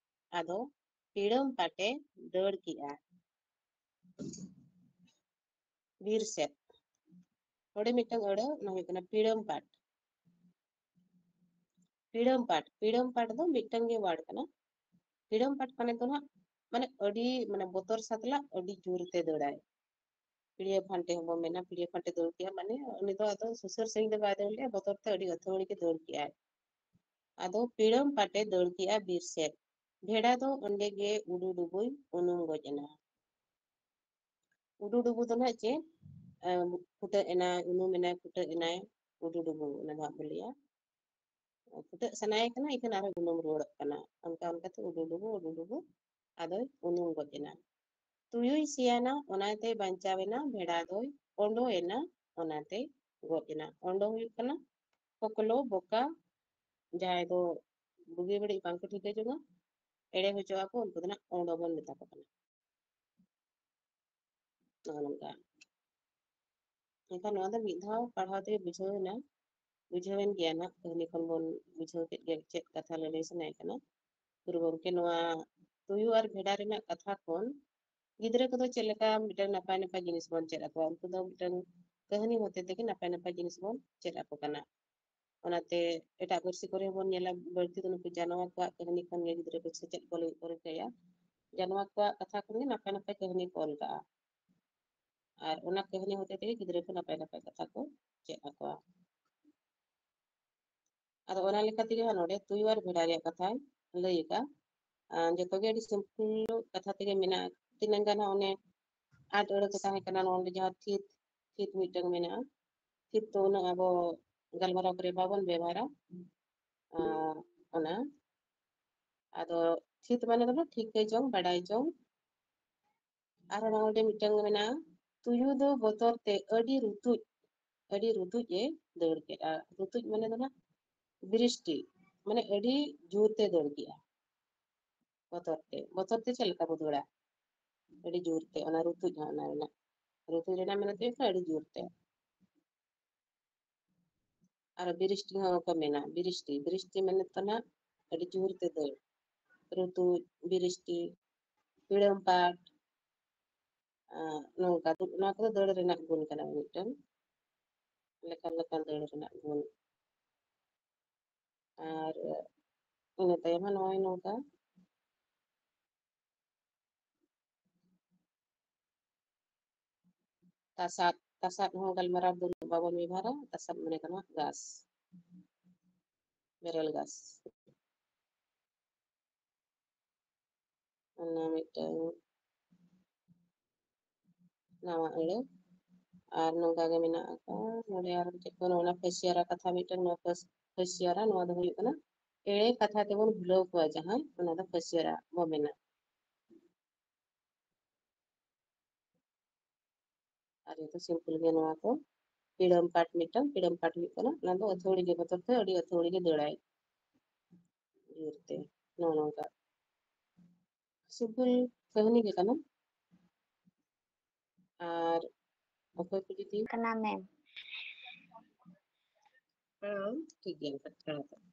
ᱟᱫᱚ ᱯᱤᱲᱟᱹᱢ ᱯᱟᱴᱮ ᱫᱟᱹᱲ ᱠᱮᱜᱼᱟ ᱵᱤᱨ ᱥᱮᱫ᱾ ᱱᱚᱰᱮ ᱢᱤᱫᱴᱟᱝ ᱟᱹᱲᱟᱹ, ᱚᱱᱟ ᱦᱩᱭᱩᱜ ᱠᱟᱱᱟ ᱯᱤᱲᱟᱹᱢ ᱯᱟᱴ᱾ ᱯᱤᱲᱟᱹᱢ ᱯᱟᱴ, ᱯᱤᱲᱟᱹᱢ ᱯᱟᱴ ᱫᱚ ᱢᱤᱫᱴᱟᱝ ᱜᱮ word ᱠᱟᱱᱟ᱾ ᱯᱤᱲᱟᱹᱢ ᱯᱟᱴ ᱢᱟᱱᱮ ᱫᱚ ᱱᱟᱦᱟᱜ, ᱢᱟᱱᱮ ᱟᱹᱰᱤ, ᱢᱟᱱᱮ ᱵᱚᱛᱚᱨ ᱥᱟᱛᱞᱟᱜ ᱟᱹᱰᱤ ᱡᱳᱨ ᱛᱮ ᱫᱟᱹᱲᱟᱭ᱾ ᱯᱤᱲᱤᱭᱟᱹ ᱯᱷᱟᱱᱴᱮ ᱦᱚᱸᱵᱚᱱ ᱢᱮᱱᱟ, ᱯᱤᱲᱤᱭᱟᱹ ᱯᱷᱟᱱᱴᱮ ᱫᱟᱹᱲ ᱠᱮᱜᱼᱟ, ᱢᱟᱱᱮ ᱩᱱᱤ ᱫᱚ ᱟᱫᱚ ᱥᱩᱥᱟᱹᱨ ᱥᱟᱺᱦᱤᱡ ᱫᱚ ᱵᱟᱭ ᱫᱟᱹᱲ ᱞᱮᱜᱼᱟ, ᱵᱚᱛᱚᱨ ᱛᱮ ᱟᱹᱰᱤ ᱟᱹᱛᱷᱟᱹᱣᱲᱤ ᱜᱮ ᱫᱟᱹᱲ ᱠᱮᱜᱼᱟᱭ᱾ ᱟᱫᱚ ᱯᱤᱲᱟᱹᱢ ᱯᱟᱴᱮ ᱫᱟᱹᱲ ᱠᱮᱜᱼᱟ ᱵᱤᱨ ᱥᱮᱫ᱾ ᱵᱷᱮᱰᱟ ᱫᱚ ᱚᱸᱰᱮ ᱜᱮ ᱩᱰᱩᱰᱩᱵᱩᱭ ᱩᱱᱩᱢ ᱜᱚᱡ ᱮᱱᱟ᱾ ᱩᱰᱩᱰᱩᱵᱩ ᱫᱚ ᱱᱟᱦᱟᱜ ᱪᱮᱫ? ᱮᱢ, ᱯᱷᱩᱴᱟᱹᱜ ᱮᱱᱟᱭ, ᱩᱱᱩᱢ ᱮᱱᱟᱭ, ᱯᱷᱩᱴᱟᱹᱜ ᱮᱱᱟᱭ, ᱩᱰᱩᱰᱩᱵᱩ, ᱚᱱᱟ ᱫᱚ ᱦᱟᱸᱜ ᱵᱚ ᱞᱟᱹᱭᱟ᱾ ᱯᱷᱩᱴᱟᱹᱜ ᱥᱟᱱᱟᱭᱮ ᱠᱟᱱᱟ, ᱮᱱᱠᱷᱟᱱ ᱟᱨᱦᱚᱸ ᱩᱱᱩᱢ ᱨᱩᱣᱟᱹᱲᱚᱜ ᱠᱟᱱᱟ᱾ ᱚᱱᱠᱟ ᱚᱱᱠᱟᱛᱮ ᱩᱰᱩᱰᱩᱵᱩ, ᱩᱰᱩᱰᱩᱵᱩ ᱟᱫᱚᱭ ᱩᱱᱩᱢ ᱜᱚᱡ ᱮᱱᱟ᱾ ᱛᱩᱭᱩᱭ ᱥᱮᱭᱟᱱᱟ, ᱚᱱᱟᱛᱮᱭ ᱵᱟᱧᱪᱟᱣ ᱮᱱᱟ᱾ ᱵᱷᱮᱲᱟ ᱫᱚᱭ ᱚᱸᱰᱚ ᱮᱱᱟ, ᱚᱱᱟᱛᱮᱭ ᱜᱚᱡ ᱮᱱᱟ᱾ ᱚᱸᱰᱚ ᱦᱩᱭᱩᱜ ᱠᱟᱱᱟ ᱠᱚᱠᱞᱚ, ᱵᱚᱠᱟ, ᱡᱟᱦᱟᱸᱭ ᱫᱚ ᱵᱩᱜᱤ ᱵᱟᱹᱲᱤᱡ ᱵᱟᱝᱠᱚ ᱴᱷᱤᱠᱟᱹ ᱡᱚᱝᱟ, ᱮᱲᱮ ᱦᱚᱪᱚ ᱟᱠᱚ, ᱩᱱᱠᱩ ᱫᱚ ᱱᱟᱜ ᱚᱸᱰᱚ ᱵᱚᱱ ᱢᱮᱛᱟ ᱠᱚ ᱠᱟᱱᱟ᱾ ᱱᱚᱜᱼᱚ ᱱᱚᱝᱠᱟ᱾ ᱮᱱᱠᱷᱟᱱ ᱱᱚᱣᱟ ᱫᱚ ᱢᱤᱫ ᱫᱷᱟᱣ ᱯᱟᱲᱦᱟᱣ ᱛᱮ ᱵᱩᱡᱷᱟᱹᱣ ᱮᱱᱟ, ᱵᱩᱡᱷᱟᱹᱣ ᱮᱱ ᱜᱮᱭᱟ ᱱᱟᱜ, ᱠᱟᱹᱦᱱᱤ ᱠᱷᱚᱱ ᱵᱚᱱ ᱵᱩᱡᱷᱟᱹᱣ ᱠᱮᱫ ᱜᱮᱭᱟ ᱪᱮᱫ ᱠᱟᱛᱷᱟ ᱞᱟᱹᱞᱟᱹᱭ ᱥᱟᱱᱟᱭᱮ ᱠᱟᱱᱟ᱾ ᱜᱩᱨᱩ ᱜᱚᱢᱠᱮ ᱱᱚᱣᱟ ᱛᱩᱭᱩ ᱟᱨ ᱵᱷᱮᱰᱟ ᱨᱮᱱᱟᱜ ᱠᱟᱛᱷᱟ ᱠᱷᱚᱱ ᱜᱤᱫᱽᱨᱟᱹ ᱠᱚᱫᱚ ᱪᱮᱫ ᱞᱮᱠᱟ ᱢᱤᱫᱴᱟᱝ ᱱᱟᱯᱟᱭ ᱱᱟᱯᱟᱭ ᱡᱤᱱᱤᱥ ᱵᱚᱱ ᱪᱮᱫ ᱟᱠᱚᱣᱟ? ᱩᱱᱠᱩ ᱫᱚ ᱢᱤᱫᱴᱟᱝ ᱠᱟᱹᱦᱱᱤ ᱦᱚᱛᱮ ᱛᱮᱜᱮ ᱱᱟᱯᱟᱭ ᱱᱟᱯᱟᱭ ᱡᱤᱱᱤᱥ ᱵᱚᱱ ᱪᱮᱫ ᱟᱠᱚ ᱠᱟᱱᱟ᱾ ᱚᱱᱟᱛᱮ ᱮᱴᱟᱜ ᱯᱟᱹᱨᱥᱤ ᱠᱚᱨᱮ ᱦᱚᱸᱵᱚᱱ ᱧᱮᱞᱟ, ᱵᱟᱹᱲᱛᱤ ᱫᱚ ᱱᱩᱠᱩ ᱡᱟᱱᱣᱟ ᱠᱚᱣᱟᱜ ᱠᱟᱹᱦᱱᱤ ᱠᱷᱚᱱ ᱜᱮ ᱜᱤᱫᱽᱨᱟᱹ ᱠᱚ ᱥᱮᱪᱮᱫ ᱠᱚ ᱞᱟᱹᱜᱤᱫ ᱠᱚ ᱨᱤᱠᱟᱹᱭᱟ᱾ ᱡᱟᱱᱣᱟ ᱠᱚᱣᱟᱜ ᱠᱟᱛᱷᱟ ᱠᱷᱚᱱ ᱜᱮ ᱱᱟᱯᱟᱭ ᱱᱟᱯᱟᱭ ᱠᱟᱹᱦᱱᱤ ᱠᱚ ᱚᱞ ᱠᱟᱜᱼᱟ᱾ ᱟᱨ ᱚᱱᱟ ᱠᱟᱹᱦᱱᱤ ᱦᱚᱛᱮ ᱛᱮᱜᱮ ᱜᱤᱫᱽᱨᱟᱹ ᱠᱚ ᱱᱟᱯᱟᱭ ᱱᱟᱯᱟᱭ ᱠᱟᱛᱷᱟ ᱠᱚ ᱪᱮᱫ ᱟᱠᱚᱣᱟ᱾ ᱟᱫᱚ ᱚᱱᱟ ᱞᱮᱠᱟ ᱛᱮᱜᱮ ᱦᱟᱸᱜ ᱱᱚᱰᱮ ᱛᱩᱭᱩ ᱟᱨ ᱵᱷᱮᱲᱟ ᱨᱮᱭᱟᱜ ᱠᱟᱛᱷᱟᱭ ᱞᱟᱹᱭ ᱟᱠᱟᱫ᱾ ᱟᱨ ᱡᱚᱛᱚ ᱜᱮ ᱟᱹᱰᱤ simple ᱠᱟᱛᱷᱟ ᱛᱮᱜᱮ ᱢᱮᱱᱟᱜᱼᱟ᱾ ᱛᱤᱱᱟᱹᱝ ᱜᱟᱱ ᱦᱟᱸᱜ ᱚᱱᱮ ᱟᱫ ᱟᱹᱲᱟᱹ ᱠᱚ ᱛᱟᱦᱮᱸ ᱠᱟᱱᱟ, ᱱᱚᱰᱮ ᱡᱟᱦᱟᱸ ᱛᱷᱤᱛ, ᱛᱷᱤᱛ ᱢᱤᱫᱴᱟᱝ ᱢᱮᱱᱟᱜᱼᱟ᱾ ᱛᱷᱤᱛ ᱫᱚ ᱩᱱᱟᱹᱜ ᱟᱵᱚ ᱜᱟᱞᱢᱟᱨᱟᱣ ᱠᱚᱨᱮ ᱵᱟᱵᱚᱱ ᱵᱮᱵᱚᱦᱟᱨᱟ᱾ ᱟᱨ ᱚᱱᱟ ᱟᱫᱚ ᱛᱷᱤᱛ ᱢᱟᱱᱮ ᱫᱚ ᱦᱟᱸᱜ ᱴᱷᱤᱠᱟᱹ ᱡᱚᱝ, ᱵᱟᱰᱟᱭ ᱡᱚᱝ᱾ ᱟᱨᱦᱚᱸ ᱱᱚᱰᱮ ᱢᱤᱫᱴᱟᱝ ᱢᱮᱱᱟᱜᱼᱟ, ᱛᱩᱭᱩ ᱫᱚ ᱵᱚᱛᱚᱨ ᱛᱮ ᱟᱹᱰᱤ ᱨᱩᱛᱩᱡ, ᱟᱹᱰᱤ ᱨᱩᱛᱩᱡ ᱮ ᱫᱟᱹᱲ ᱠᱮᱫᱼᱟ᱾ ᱨᱩᱛᱩᱡ ᱢᱟᱱᱮ ᱫᱚ ᱱᱟᱜ ᱵᱨᱤᱥᱴᱤ, ᱢᱟᱱᱮ ᱟᱹᱰᱤ ᱡᱳᱨ ᱛᱮ ᱫᱟᱹᱲ ᱠᱮᱫᱼᱟ ᱵᱚᱛᱚᱨ ᱛᱮ᱾ ᱵᱚᱛᱚᱨ ᱛᱮ ᱪᱮᱫ ᱞᱮᱠᱟ ᱵᱚ ᱫᱟᱹᱲᱟ? ᱟᱹᱰᱤ ᱡᱳᱨ ᱛᱮ᱾ ᱚᱱᱟ ᱨᱩᱛᱩᱡ ᱦᱚᱸ ᱚᱱᱟ ᱨᱮᱱᱟᱜ, ᱨᱩᱛᱩᱡ ᱨᱮᱱᱟᱜ ᱢᱮᱱᱮᱫ ᱦᱩᱭᱩᱜ ᱠᱟᱱᱟ ᱟᱹᱰᱤ ᱡᱳᱨ ᱛᱮ᱾ ᱟᱨ ᱵᱤᱨᱤᱥᱴᱤ ᱦᱚᱸ ᱠᱚ ᱢᱮᱱᱟ᱾ ᱵᱤᱨᱤᱥᱴᱤ, ᱵᱤᱨᱤᱥᱴᱤ ᱢᱮᱱᱮᱫ ᱠᱟᱱᱟ ᱟᱹᱰᱤ ᱡᱳᱨ ᱛᱮ ᱫᱟᱹᱲ᱾ ᱨᱩᱛᱩᱡ, ᱵᱤᱨᱤᱥᱴᱤ, ᱯᱤᱲᱟᱹᱢ ᱯᱟᱴ, ᱟᱨ ᱱᱚᱝᱠᱟ ᱫᱩ-, ᱱᱚᱣᱟ ᱠᱚᱫᱚ ᱫᱟᱹᱲ ᱨᱮᱱᱟᱜ ᱜᱩᱱ ᱠᱟᱱᱟ ᱢᱤᱫᱴᱟᱝ, ᱞᱮᱠᱟᱱ ᱞᱮᱠᱟᱱ ᱫᱟᱹᱲ ᱨᱮᱱᱟᱜ ᱜᱩᱱ᱾ ᱟᱨ ᱤᱱᱟᱹ ᱛᱟᱭᱚᱢ ᱦᱚᱸ ᱱᱚᱜᱼᱚᱭ ᱱᱚᱝᱠᱟ ᱛᱟᱥᱟᱫ, ᱛᱟᱥᱟᱫ ᱦᱚᱸ ᱜᱟᱞᱢᱟᱨᱟᱣ ᱵᱚᱱ, ᱵᱟᱵᱚᱱ ᱵᱮᱵᱚᱦᱟᱨᱟ᱾ ᱛᱟᱥᱟᱫ ᱢᱟᱱᱮ ᱠᱟᱱᱟ ᱜᱷᱟᱥ, ᱵᱮᱨᱮᱞ ᱜᱷᱟᱥ᱾ ᱚᱱᱟ ᱢᱤᱫᱴᱟᱝ ᱱᱟᱣᱟ ᱟᱹᱲᱟᱹ᱾ ᱟᱨ ᱱᱚᱝᱠᱟ ᱜᱮ ᱢᱮᱱᱟᱜ ᱟᱠᱟᱫᱟ ᱱᱚᱰᱮ ᱟᱨ ᱪᱮᱫ ᱠᱚ, ᱱᱚᱣᱟ ᱯᱷᱟᱹᱥᱤᱭᱟᱹᱨᱟ ᱠᱟᱛᱷᱟ ᱢᱤᱫᱴᱟᱝ, ᱱᱚᱣᱟ ᱯᱷᱟᱹᱥ-, ᱯᱷᱟᱹᱥᱤᱭᱟᱹᱨᱟ, ᱱᱚᱣᱟ ᱫᱚ ᱦᱩᱭᱩᱜ ᱠᱟᱱᱟ ᱮᱲᱮ ᱠᱟᱛᱷᱟ ᱛᱮᱵᱚᱱ ᱵᱷᱩᱞᱟᱹᱣ ᱠᱚᱣᱟ ᱡᱟᱦᱟᱸᱭ, ᱚᱱᱟ ᱫᱚ ᱯᱷᱟᱹᱥᱤᱭᱟᱹᱨᱟ ᱵᱚ ᱢᱮᱱᱟ᱾ ᱟᱨ ᱡᱚᱛᱚ simple ᱜᱮ ᱱᱚᱣᱟ ᱠᱚ᱾ ᱯᱤᱲᱟᱹᱢ ᱯᱟᱴ ᱢᱤᱫᱴᱟᱝ, ᱯᱤᱲᱟᱹᱢ ᱯᱟᱴ ᱦᱩᱭᱩᱜ ᱠᱟᱱᱟ, ᱚᱱᱟ ᱫᱚ ᱟᱹᱛᱷᱟᱹᱣᱲᱤ ᱜᱮ ᱵᱚᱛᱚᱨ ᱛᱮ ᱟᱹᱰᱤ ᱟᱹᱛᱷᱟᱹᱣᱲᱤ ᱜᱮ ᱫᱟᱹᱲᱟᱭ ᱡᱳᱨ ᱛᱮ, ᱱᱚᱜᱼᱚ ᱱᱚᱝᱠᱟ᱾ simple ᱠᱟᱹᱦᱱᱤ ᱜᱮ ᱠᱟᱱᱟ᱾ ᱟᱨ ᱚᱠᱚᱭ ᱠᱚ ᱡᱩᱫᱤ ᱠᱟᱱᱟ ᱢᱮᱢ᱾ ᱦᱮᱸ, ᱴᱷᱤᱠ ᱜᱮᱭᱟ, ᱠᱟᱛᱷᱟ ᱠᱟᱱᱟ᱾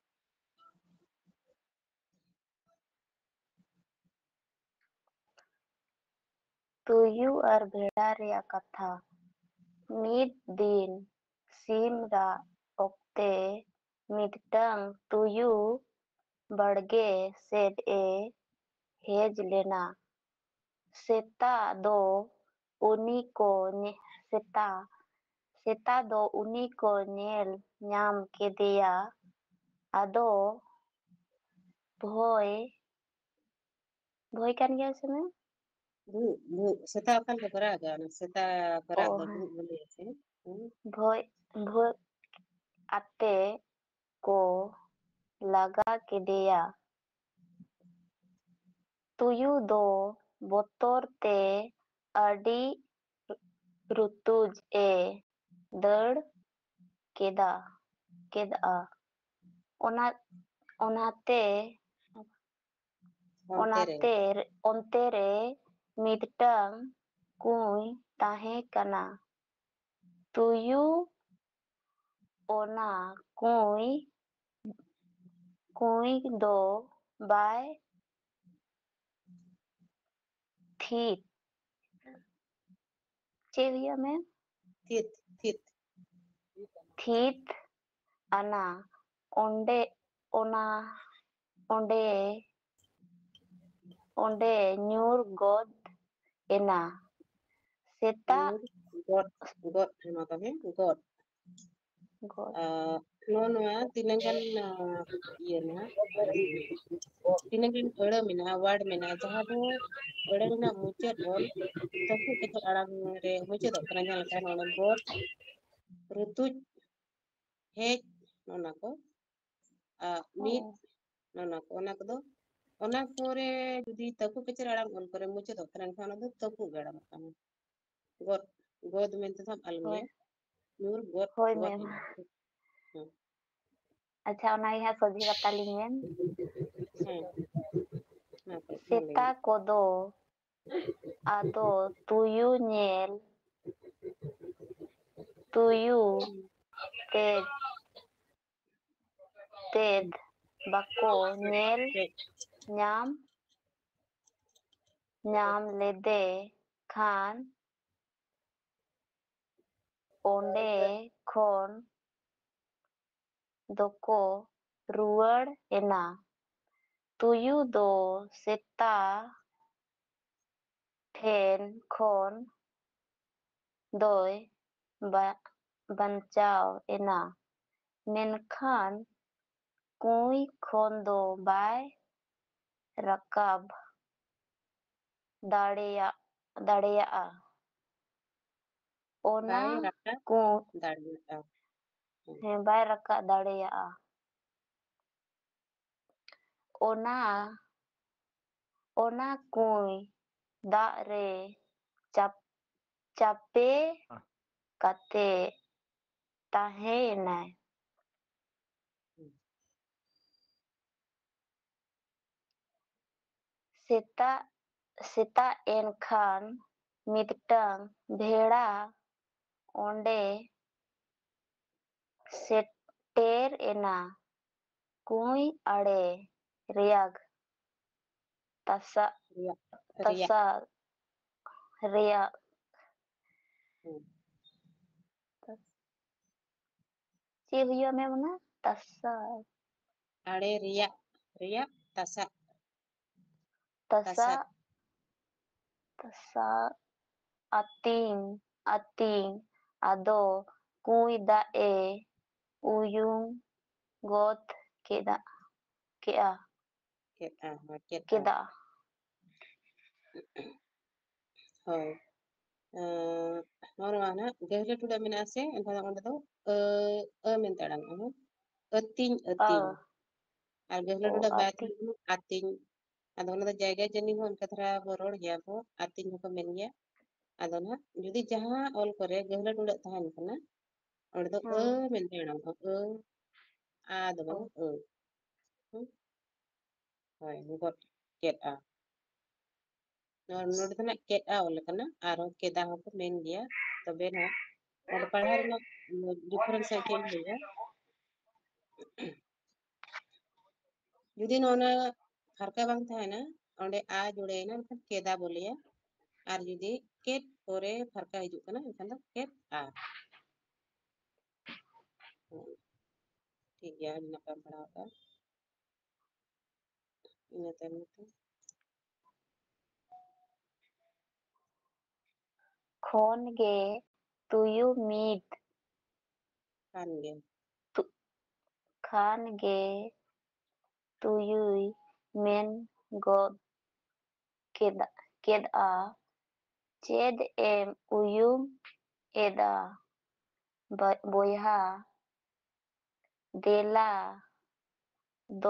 ᱛᱩᱭᱩ ᱟᱨ ᱵᱷᱮᱲᱟ ᱨᱮᱭᱟᱜ ᱠᱟᱛᱷᱟ᱾ ᱢᱤᱫ ᱫᱤᱱ ᱥᱤᱢ ᱨᱟᱜ ᱚᱠᱛᱮ ᱢᱤᱫᱴᱟᱝ ᱛᱩᱭᱩ ᱵᱟᱲᱜᱮ ᱥᱮᱫ ᱮ ᱦᱮᱡ ᱞᱮᱱᱟ᱾ ᱥᱮᱛᱟ ᱫᱚ ᱩᱱᱤ ᱠᱚ ᱧᱮ-, ᱥᱮᱛᱟ, ᱥᱮᱛᱟ ᱫᱚ ᱩᱱᱤ ᱠᱚ ᱧᱮᱞ ᱧᱟᱢ ᱠᱮᱫᱮᱭᱟ᱾ ᱟᱫᱚ ᱵᱷᱚᱭ, ᱵᱷᱚᱭ ᱠᱟᱱ ᱜᱮᱭᱟ ᱥᱮ ᱢᱮ? ᱵᱷᱩᱜ, ᱵᱷᱩᱜ᱾ ᱥᱮᱛᱟ ᱚᱠᱟ ᱞᱮᱠᱟ ᱠᱚ ᱨᱟᱜᱟ? ᱚᱱᱟ ᱥᱮᱛᱟ ᱠᱚ ᱨᱟᱜ ᱚ, ᱫᱚ ᱦᱮᱸ᱾ ᱵᱷᱩᱜ ᱵᱚ ᱞᱟᱹᱭᱟ ᱥᱮ? ᱦᱩᱸ᱾ ᱵᱷᱚᱭ, ᱵᱷᱚᱭ ᱟᱛᱮ ᱠᱚ ᱞᱟᱜᱟ ᱠᱮᱫᱮᱭᱟ᱾ ᱛᱩᱭᱩ ᱫᱚ ᱵᱚᱛᱚᱨ ᱛᱮ ᱟᱹᱰᱤ ᱨᱩᱛᱩᱡ ᱮ ᱫᱟᱹᱲ ᱠᱮᱫᱟ, ᱠᱮᱫᱼᱟ᱾ ᱚᱱᱟ, ᱚᱱᱟᱛᱮ, ᱚᱱᱛᱮ ᱨᱮ᱾ ᱚᱱᱟᱛᱮ, ᱚᱱᱛᱮ ᱨᱮ ᱢᱤᱫᱴᱟᱝ ᱠᱩᱸᱭ ᱛᱟᱦᱮᱸ ᱠᱟᱱᱟ᱾ ᱛᱩᱭᱩ ᱚᱱᱟ ᱠᱩᱸᱭ, ᱠᱩᱸᱭ ᱫᱚ ᱵᱟᱭ ᱛᱷᱤᱛ᱾ ᱪᱮᱫ ᱦᱩᱭᱩᱜᱼᱟ, ᱢᱮᱢ? ᱛᱷᱤᱛ, ᱛᱷᱤᱛ᱾ ᱛᱷᱤᱛ ᱟᱱᱟ᱾ ᱚᱸᱰᱮ, ᱚᱱᱟ, ᱚᱸᱰᱮ, ᱚᱸᱰᱮ ᱧᱩᱨ ᱜᱚᱫ ᱮᱱᱟ᱾ ᱥᱮᱛᱟᱜ ᱧᱩᱨ ᱜᱚᱫ, ᱜᱚᱫ, ᱱᱚᱣᱟ ᱫᱚ ᱦᱮᱸ, ᱜᱚᱫ᱾ ᱜᱚᱫ᱾ ᱟᱨ ᱱᱚᱜᱼᱚ ᱱᱚᱣᱟ ᱛᱤᱱᱟᱹᱜ ᱜᱟᱱ, ᱟ, ᱤᱭᱟᱹ ᱢᱮᱱᱟᱜᱼᱟ, ᱛᱤᱱᱟᱹᱜ ᱜᱟᱱ ᱟᱹᱲᱟᱹ ᱢᱮᱱᱟᱜᱼᱟ, word ᱢᱮᱱᱟᱜᱼᱟ, ᱡᱟᱦᱟᱸ ᱫᱚ ᱟᱹᱲᱟᱹ ᱨᱮᱱᱟᱜ ᱢᱩᱪᱟᱹᱫ ᱚᱞ ᱛᱟᱹᱯᱩᱜ ᱠᱟᱛᱮ ᱟᱲᱟᱝ ᱨᱮ ᱢᱩᱪᱟᱹᱫᱚᱜ ᱠᱟᱱᱟ, ᱡᱟᱦᱟᱸ ᱞᱮᱠᱟ ᱱᱚᱰᱮ ᱜᱚᱫ, ᱨᱩᱛᱩᱡ, ᱦᱮᱡ, ᱚᱱᱟ ᱠᱚ᱾ ᱟᱨ ᱢᱤᱫ, ᱚ᱾ ᱚᱱᱟ ᱠᱚ, ᱚᱱᱟ ᱠᱚᱫᱚ, ᱚᱱᱟ ᱠᱚᱨᱮ ᱡᱩᱫᱤ ᱛᱟᱹᱯᱩᱜ ᱠᱟᱛᱮ ᱟᱲᱟᱝ ᱚᱞ ᱠᱚᱨᱮ ᱢᱩᱪᱟᱹᱫᱚᱜ ᱠᱟᱱᱟ, ᱮᱱᱠᱷᱟᱱ ᱚᱱᱟ ᱫᱚ ᱛᱟᱹᱯᱩᱜ ᱟᱲᱟᱝ ᱠᱟᱱᱟ᱾ ᱜᱚᱫ, ᱜᱚᱫ ᱢᱮᱱᱛᱮ ᱫᱚ ᱟᱞᱚᱢ ᱦᱳᱭ᱾ ᱞᱟᱹᱭᱟ᱾ ᱧᱩᱨ ᱜᱚᱫ, ᱦᱳᱭ, ᱜᱚᱫ ᱢᱮᱢ᱾ ᱮᱱᱟ᱾ ᱦᱮᱸ᱾ ᱟᱪᱪᱷᱟ, ᱚᱱᱟ ᱜᱮ ᱦᱟᱸᱜ ᱥᱚᱡᱷᱮ ᱠᱟᱛᱟ ᱞᱤᱧ ᱢᱮᱱ᱾ ᱦᱮᱸ᱾ ᱢᱟ ᱛᱚᱵᱮ, ᱢᱟ ᱞᱟᱹᱭ ᱥᱮᱛᱟ ᱢᱮ᱾ ᱠᱚᱫᱚ ᱟᱫᱚ ᱛᱩᱭᱩ ᱧᱮᱞ ᱛᱩᱭᱩ ᱛᱮᱫ, ᱛᱮᱫ ᱵᱟᱠᱚ ᱧᱮᱞ ᱦᱮᱡ᱾ ᱧᱟᱢ, ᱧᱟᱢ ᱞᱮᱫᱮ ᱠᱷᱟᱱ ᱚᱸᱰᱮ ᱠᱷᱚᱱ ᱫᱚᱠᱚ ᱨᱩᱣᱟᱹᱲ ᱮᱱᱟ᱾ ᱛᱩᱭᱩ ᱫᱚ ᱥᱮᱛᱟ ᱴᱷᱮᱱ ᱠᱷᱚᱱ ᱫᱚᱭ ᱵᱟ-, ᱵᱟᱧᱪᱟᱣ ᱮᱱᱟ, ᱢᱮᱱᱠᱷᱟᱱ ᱠᱩᱸᱭ ᱠᱷᱚᱱ ᱫᱚ ᱵᱟᱭ ᱨᱟᱠᱟᱵ ᱫᱟᱲᱮᱭᱟᱜ, ᱫᱟᱲᱮᱭᱟᱜᱼᱟ᱾ ᱚᱱᱟ ᱵᱟᱭ ᱨᱟᱠᱟᱵ ᱠᱩᱸ-, ᱫᱟᱲᱮᱭᱟᱜᱼᱟ᱾ ᱦᱮᱸ, ᱵᱟᱭ ᱨᱟᱠᱟᱵ ᱫᱟᱲᱮᱭᱟᱜᱼᱟ᱾ ᱚᱱᱟ, ᱚᱱᱟ ᱠᱩᱸᱭ ᱫᱟᱜ ᱨᱮ ᱪᱟᱯ-, ᱪᱟᱯᱮ ᱠᱟᱛᱮ ᱛᱟᱦᱮᱸᱭᱮᱱᱟᱭ᱾ ᱥᱮᱛᱟᱜ, ᱥᱮᱛᱟᱜ ᱮᱱ ᱠᱷᱟᱱ ᱢᱤᱫᱴᱟᱝ ᱵᱷᱮᱲᱟ ᱚᱸᱰᱮ ᱥᱮᱴᱮᱨ ᱮᱱᱟ᱾ ᱠᱩᱸᱭ ᱟᱲᱮ ᱨᱮᱭᱟᱜ ᱛᱟᱥᱟ-, ᱨᱮᱭᱟᱜ, ᱨᱮᱭᱟᱜ᱾ ᱛᱟᱥᱟ ᱨᱮᱭᱟᱜ᱾ ᱦᱩᱸ᱾ ᱪᱮᱫ ᱦᱩᱭᱩᱜᱼᱟ ᱢᱮᱢ ᱚᱱᱟ? ᱛᱟᱥᱟ᱾ ᱟᱲᱮ ᱨᱮᱭᱟᱜ, ᱨᱮᱭᱟᱜ ᱛᱟᱥᱟᱜ᱾ ᱛᱟᱥᱟᱜ᱾ ᱛᱟᱥᱟᱜ᱾ ᱛᱟᱥᱟᱜ ᱟᱹᱛᱤᱧ, ᱟᱹᱛᱤᱧ᱾ ᱟᱫᱚ ᱠᱩᱸᱭ ᱫᱟᱜ ᱮ ᱩᱭᱩᱝ ᱜᱚᱫ ᱠᱮᱫᱟ, ᱠᱮᱫᱼᱟ᱾ ᱠᱮᱫᱼᱟ, ᱦᱳᱭ, ᱠᱮᱫᱼᱟ᱾ ᱠᱮᱫᱟ᱾ ᱦᱳᱭ᱾ ᱮᱸ, ᱱᱚᱣᱟ ᱱᱟᱦᱟᱜ ᱜᱟᱹᱦᱞᱟᱹ ᱴᱩᱰᱟᱹᱜ ᱢᱮᱱᱟᱜᱼᱟ ᱥᱮ, ᱮᱱᱠᱷᱟᱱ ᱚᱸᱰᱮ ᱫᱚ ᱟᱹ, ᱟᱹ ᱢᱮᱱᱛᱮ ᱟᱲᱟᱝᱚᱜᱼᱟ, ᱦᱮᱸ? ᱟᱹᱛᱤᱧ, ᱚ᱾ ᱟᱹᱛᱤᱧ᱾ ᱟᱨ ᱜᱟᱹᱦᱞᱟᱹ ᱚ, ᱴᱩᱰᱟᱹᱜ ᱵᱟᱭ ᱟᱹᱛᱤᱧ᱾ ᱛᱟᱦᱮᱸ ᱞᱮᱱᱟ, ᱟᱹᱛᱤᱧ᱾ ᱟᱫᱚ ᱚᱱᱟ ᱫᱚ ᱡᱟᱭᱜᱟ ᱡᱟᱹᱱᱤ ᱦᱚᱸ ᱚᱱᱠᱟ ᱫᱷᱟᱨᱟ ᱵᱚ ᱨᱚᱲ ᱜᱮᱭᱟ ᱵᱚ, ᱟᱹᱛᱤᱧ ᱦᱚᱸᱠᱚ ᱢᱮᱱ ᱜᱮᱭᱟ᱾ ᱟᱫᱚ ᱱᱟᱦᱟᱜ ᱡᱩᱫᱤ ᱡᱟᱦᱟᱸ ᱚᱞ ᱠᱚᱨᱮ ᱜᱟᱹᱦᱞᱟᱹ ᱴᱩᱰᱟᱹᱜ ᱛᱟᱦᱮᱱ ᱠᱟᱱᱟ, ᱚᱸᱰᱮ ᱫᱚ ᱟᱹ ᱦᱩᱸ᱾ ᱢᱮᱱᱛᱮ ᱟᱲᱟᱝᱚᱜᱼᱟ, ᱟᱹ, ᱟ ᱫᱚ ᱚ᱾ ᱵᱟᱝᱟ, ᱟᱹ᱾ ᱦᱩᱸ? ᱦᱳᱭ, ᱜᱚᱫ ᱠᱮᱫᱼᱟ᱾ ᱱᱚᱣᱟ ᱱᱚᱰᱮ ᱫᱚ ᱱᱟᱜ ᱠᱮᱫᱼᱟ ᱚᱞ ᱟᱠᱟᱱᱟ, ᱟᱨᱦᱚᱸ ᱠᱮᱫᱟ ᱦᱚᱸᱠᱚ ᱢᱮᱱ ᱜᱮᱭᱟ᱾ ᱛᱚᱵᱮ ᱱᱟᱜ ᱚᱸᱰᱮ ᱯᱟᱲᱦᱟᱣ ᱨᱮᱱᱟᱜ difference ᱪᱮᱫ ᱤᱧ ᱞᱟᱹᱭᱟ? ᱡᱩᱫᱤ ᱱᱚᱜᱼᱚ ᱱᱟ ᱯᱷᱟᱨᱠᱟ ᱵᱟᱝ ᱛᱟᱦᱮᱱᱟ, ᱚᱸᱰᱮ ᱟ ᱡᱩᱲᱟᱹᱭᱮᱱᱟ, ᱮᱱᱠᱷᱟᱱ ᱠᱮᱫᱟ ᱵᱚ ᱞᱟᱹᱭᱟ᱾ ᱟᱨ ᱡᱩᱫᱤ ᱠᱮᱫ ᱯᱚᱨᱮ ᱯᱷᱟᱨᱠᱟ ᱦᱤᱡᱩᱜ ᱠᱟᱱᱟ, ᱮᱱᱠᱷᱟᱱ ᱫᱚ ᱠᱮᱫ ᱟ᱾ ᱴᱷᱤᱠ ᱴᱷᱤᱠ ᱜᱮᱭᱟ, ᱟᱹᱰᱤ ᱱᱟᱯᱟᱭᱮᱢ ᱯᱟᱲᱦᱟᱣ ᱠᱟᱜᱼᱟ᱾ ᱤᱱᱟᱹ ᱛᱟᱭᱚᱢ ᱱᱤᱛᱚᱜ ᱠᱷᱚᱱ ᱜᱮ ᱛᱩᱭᱩ ᱢᱤᱫ ᱠᱷᱟᱱ ᱜᱮ᱾ ᱛᱩ-, ᱠᱷᱟᱱ ᱜᱮ ᱛᱩᱭᱩᱭ ᱢᱮᱱ ᱜᱚᱫ ᱠᱮᱫᱟ, ᱠᱮᱫᱼᱟ, "ᱪᱮᱫ ᱮᱢ ᱩᱭᱩᱢ ᱮᱫᱟ, ᱵᱚ-, ᱵᱚᱭᱦᱟ? ᱫᱮᱞᱟ,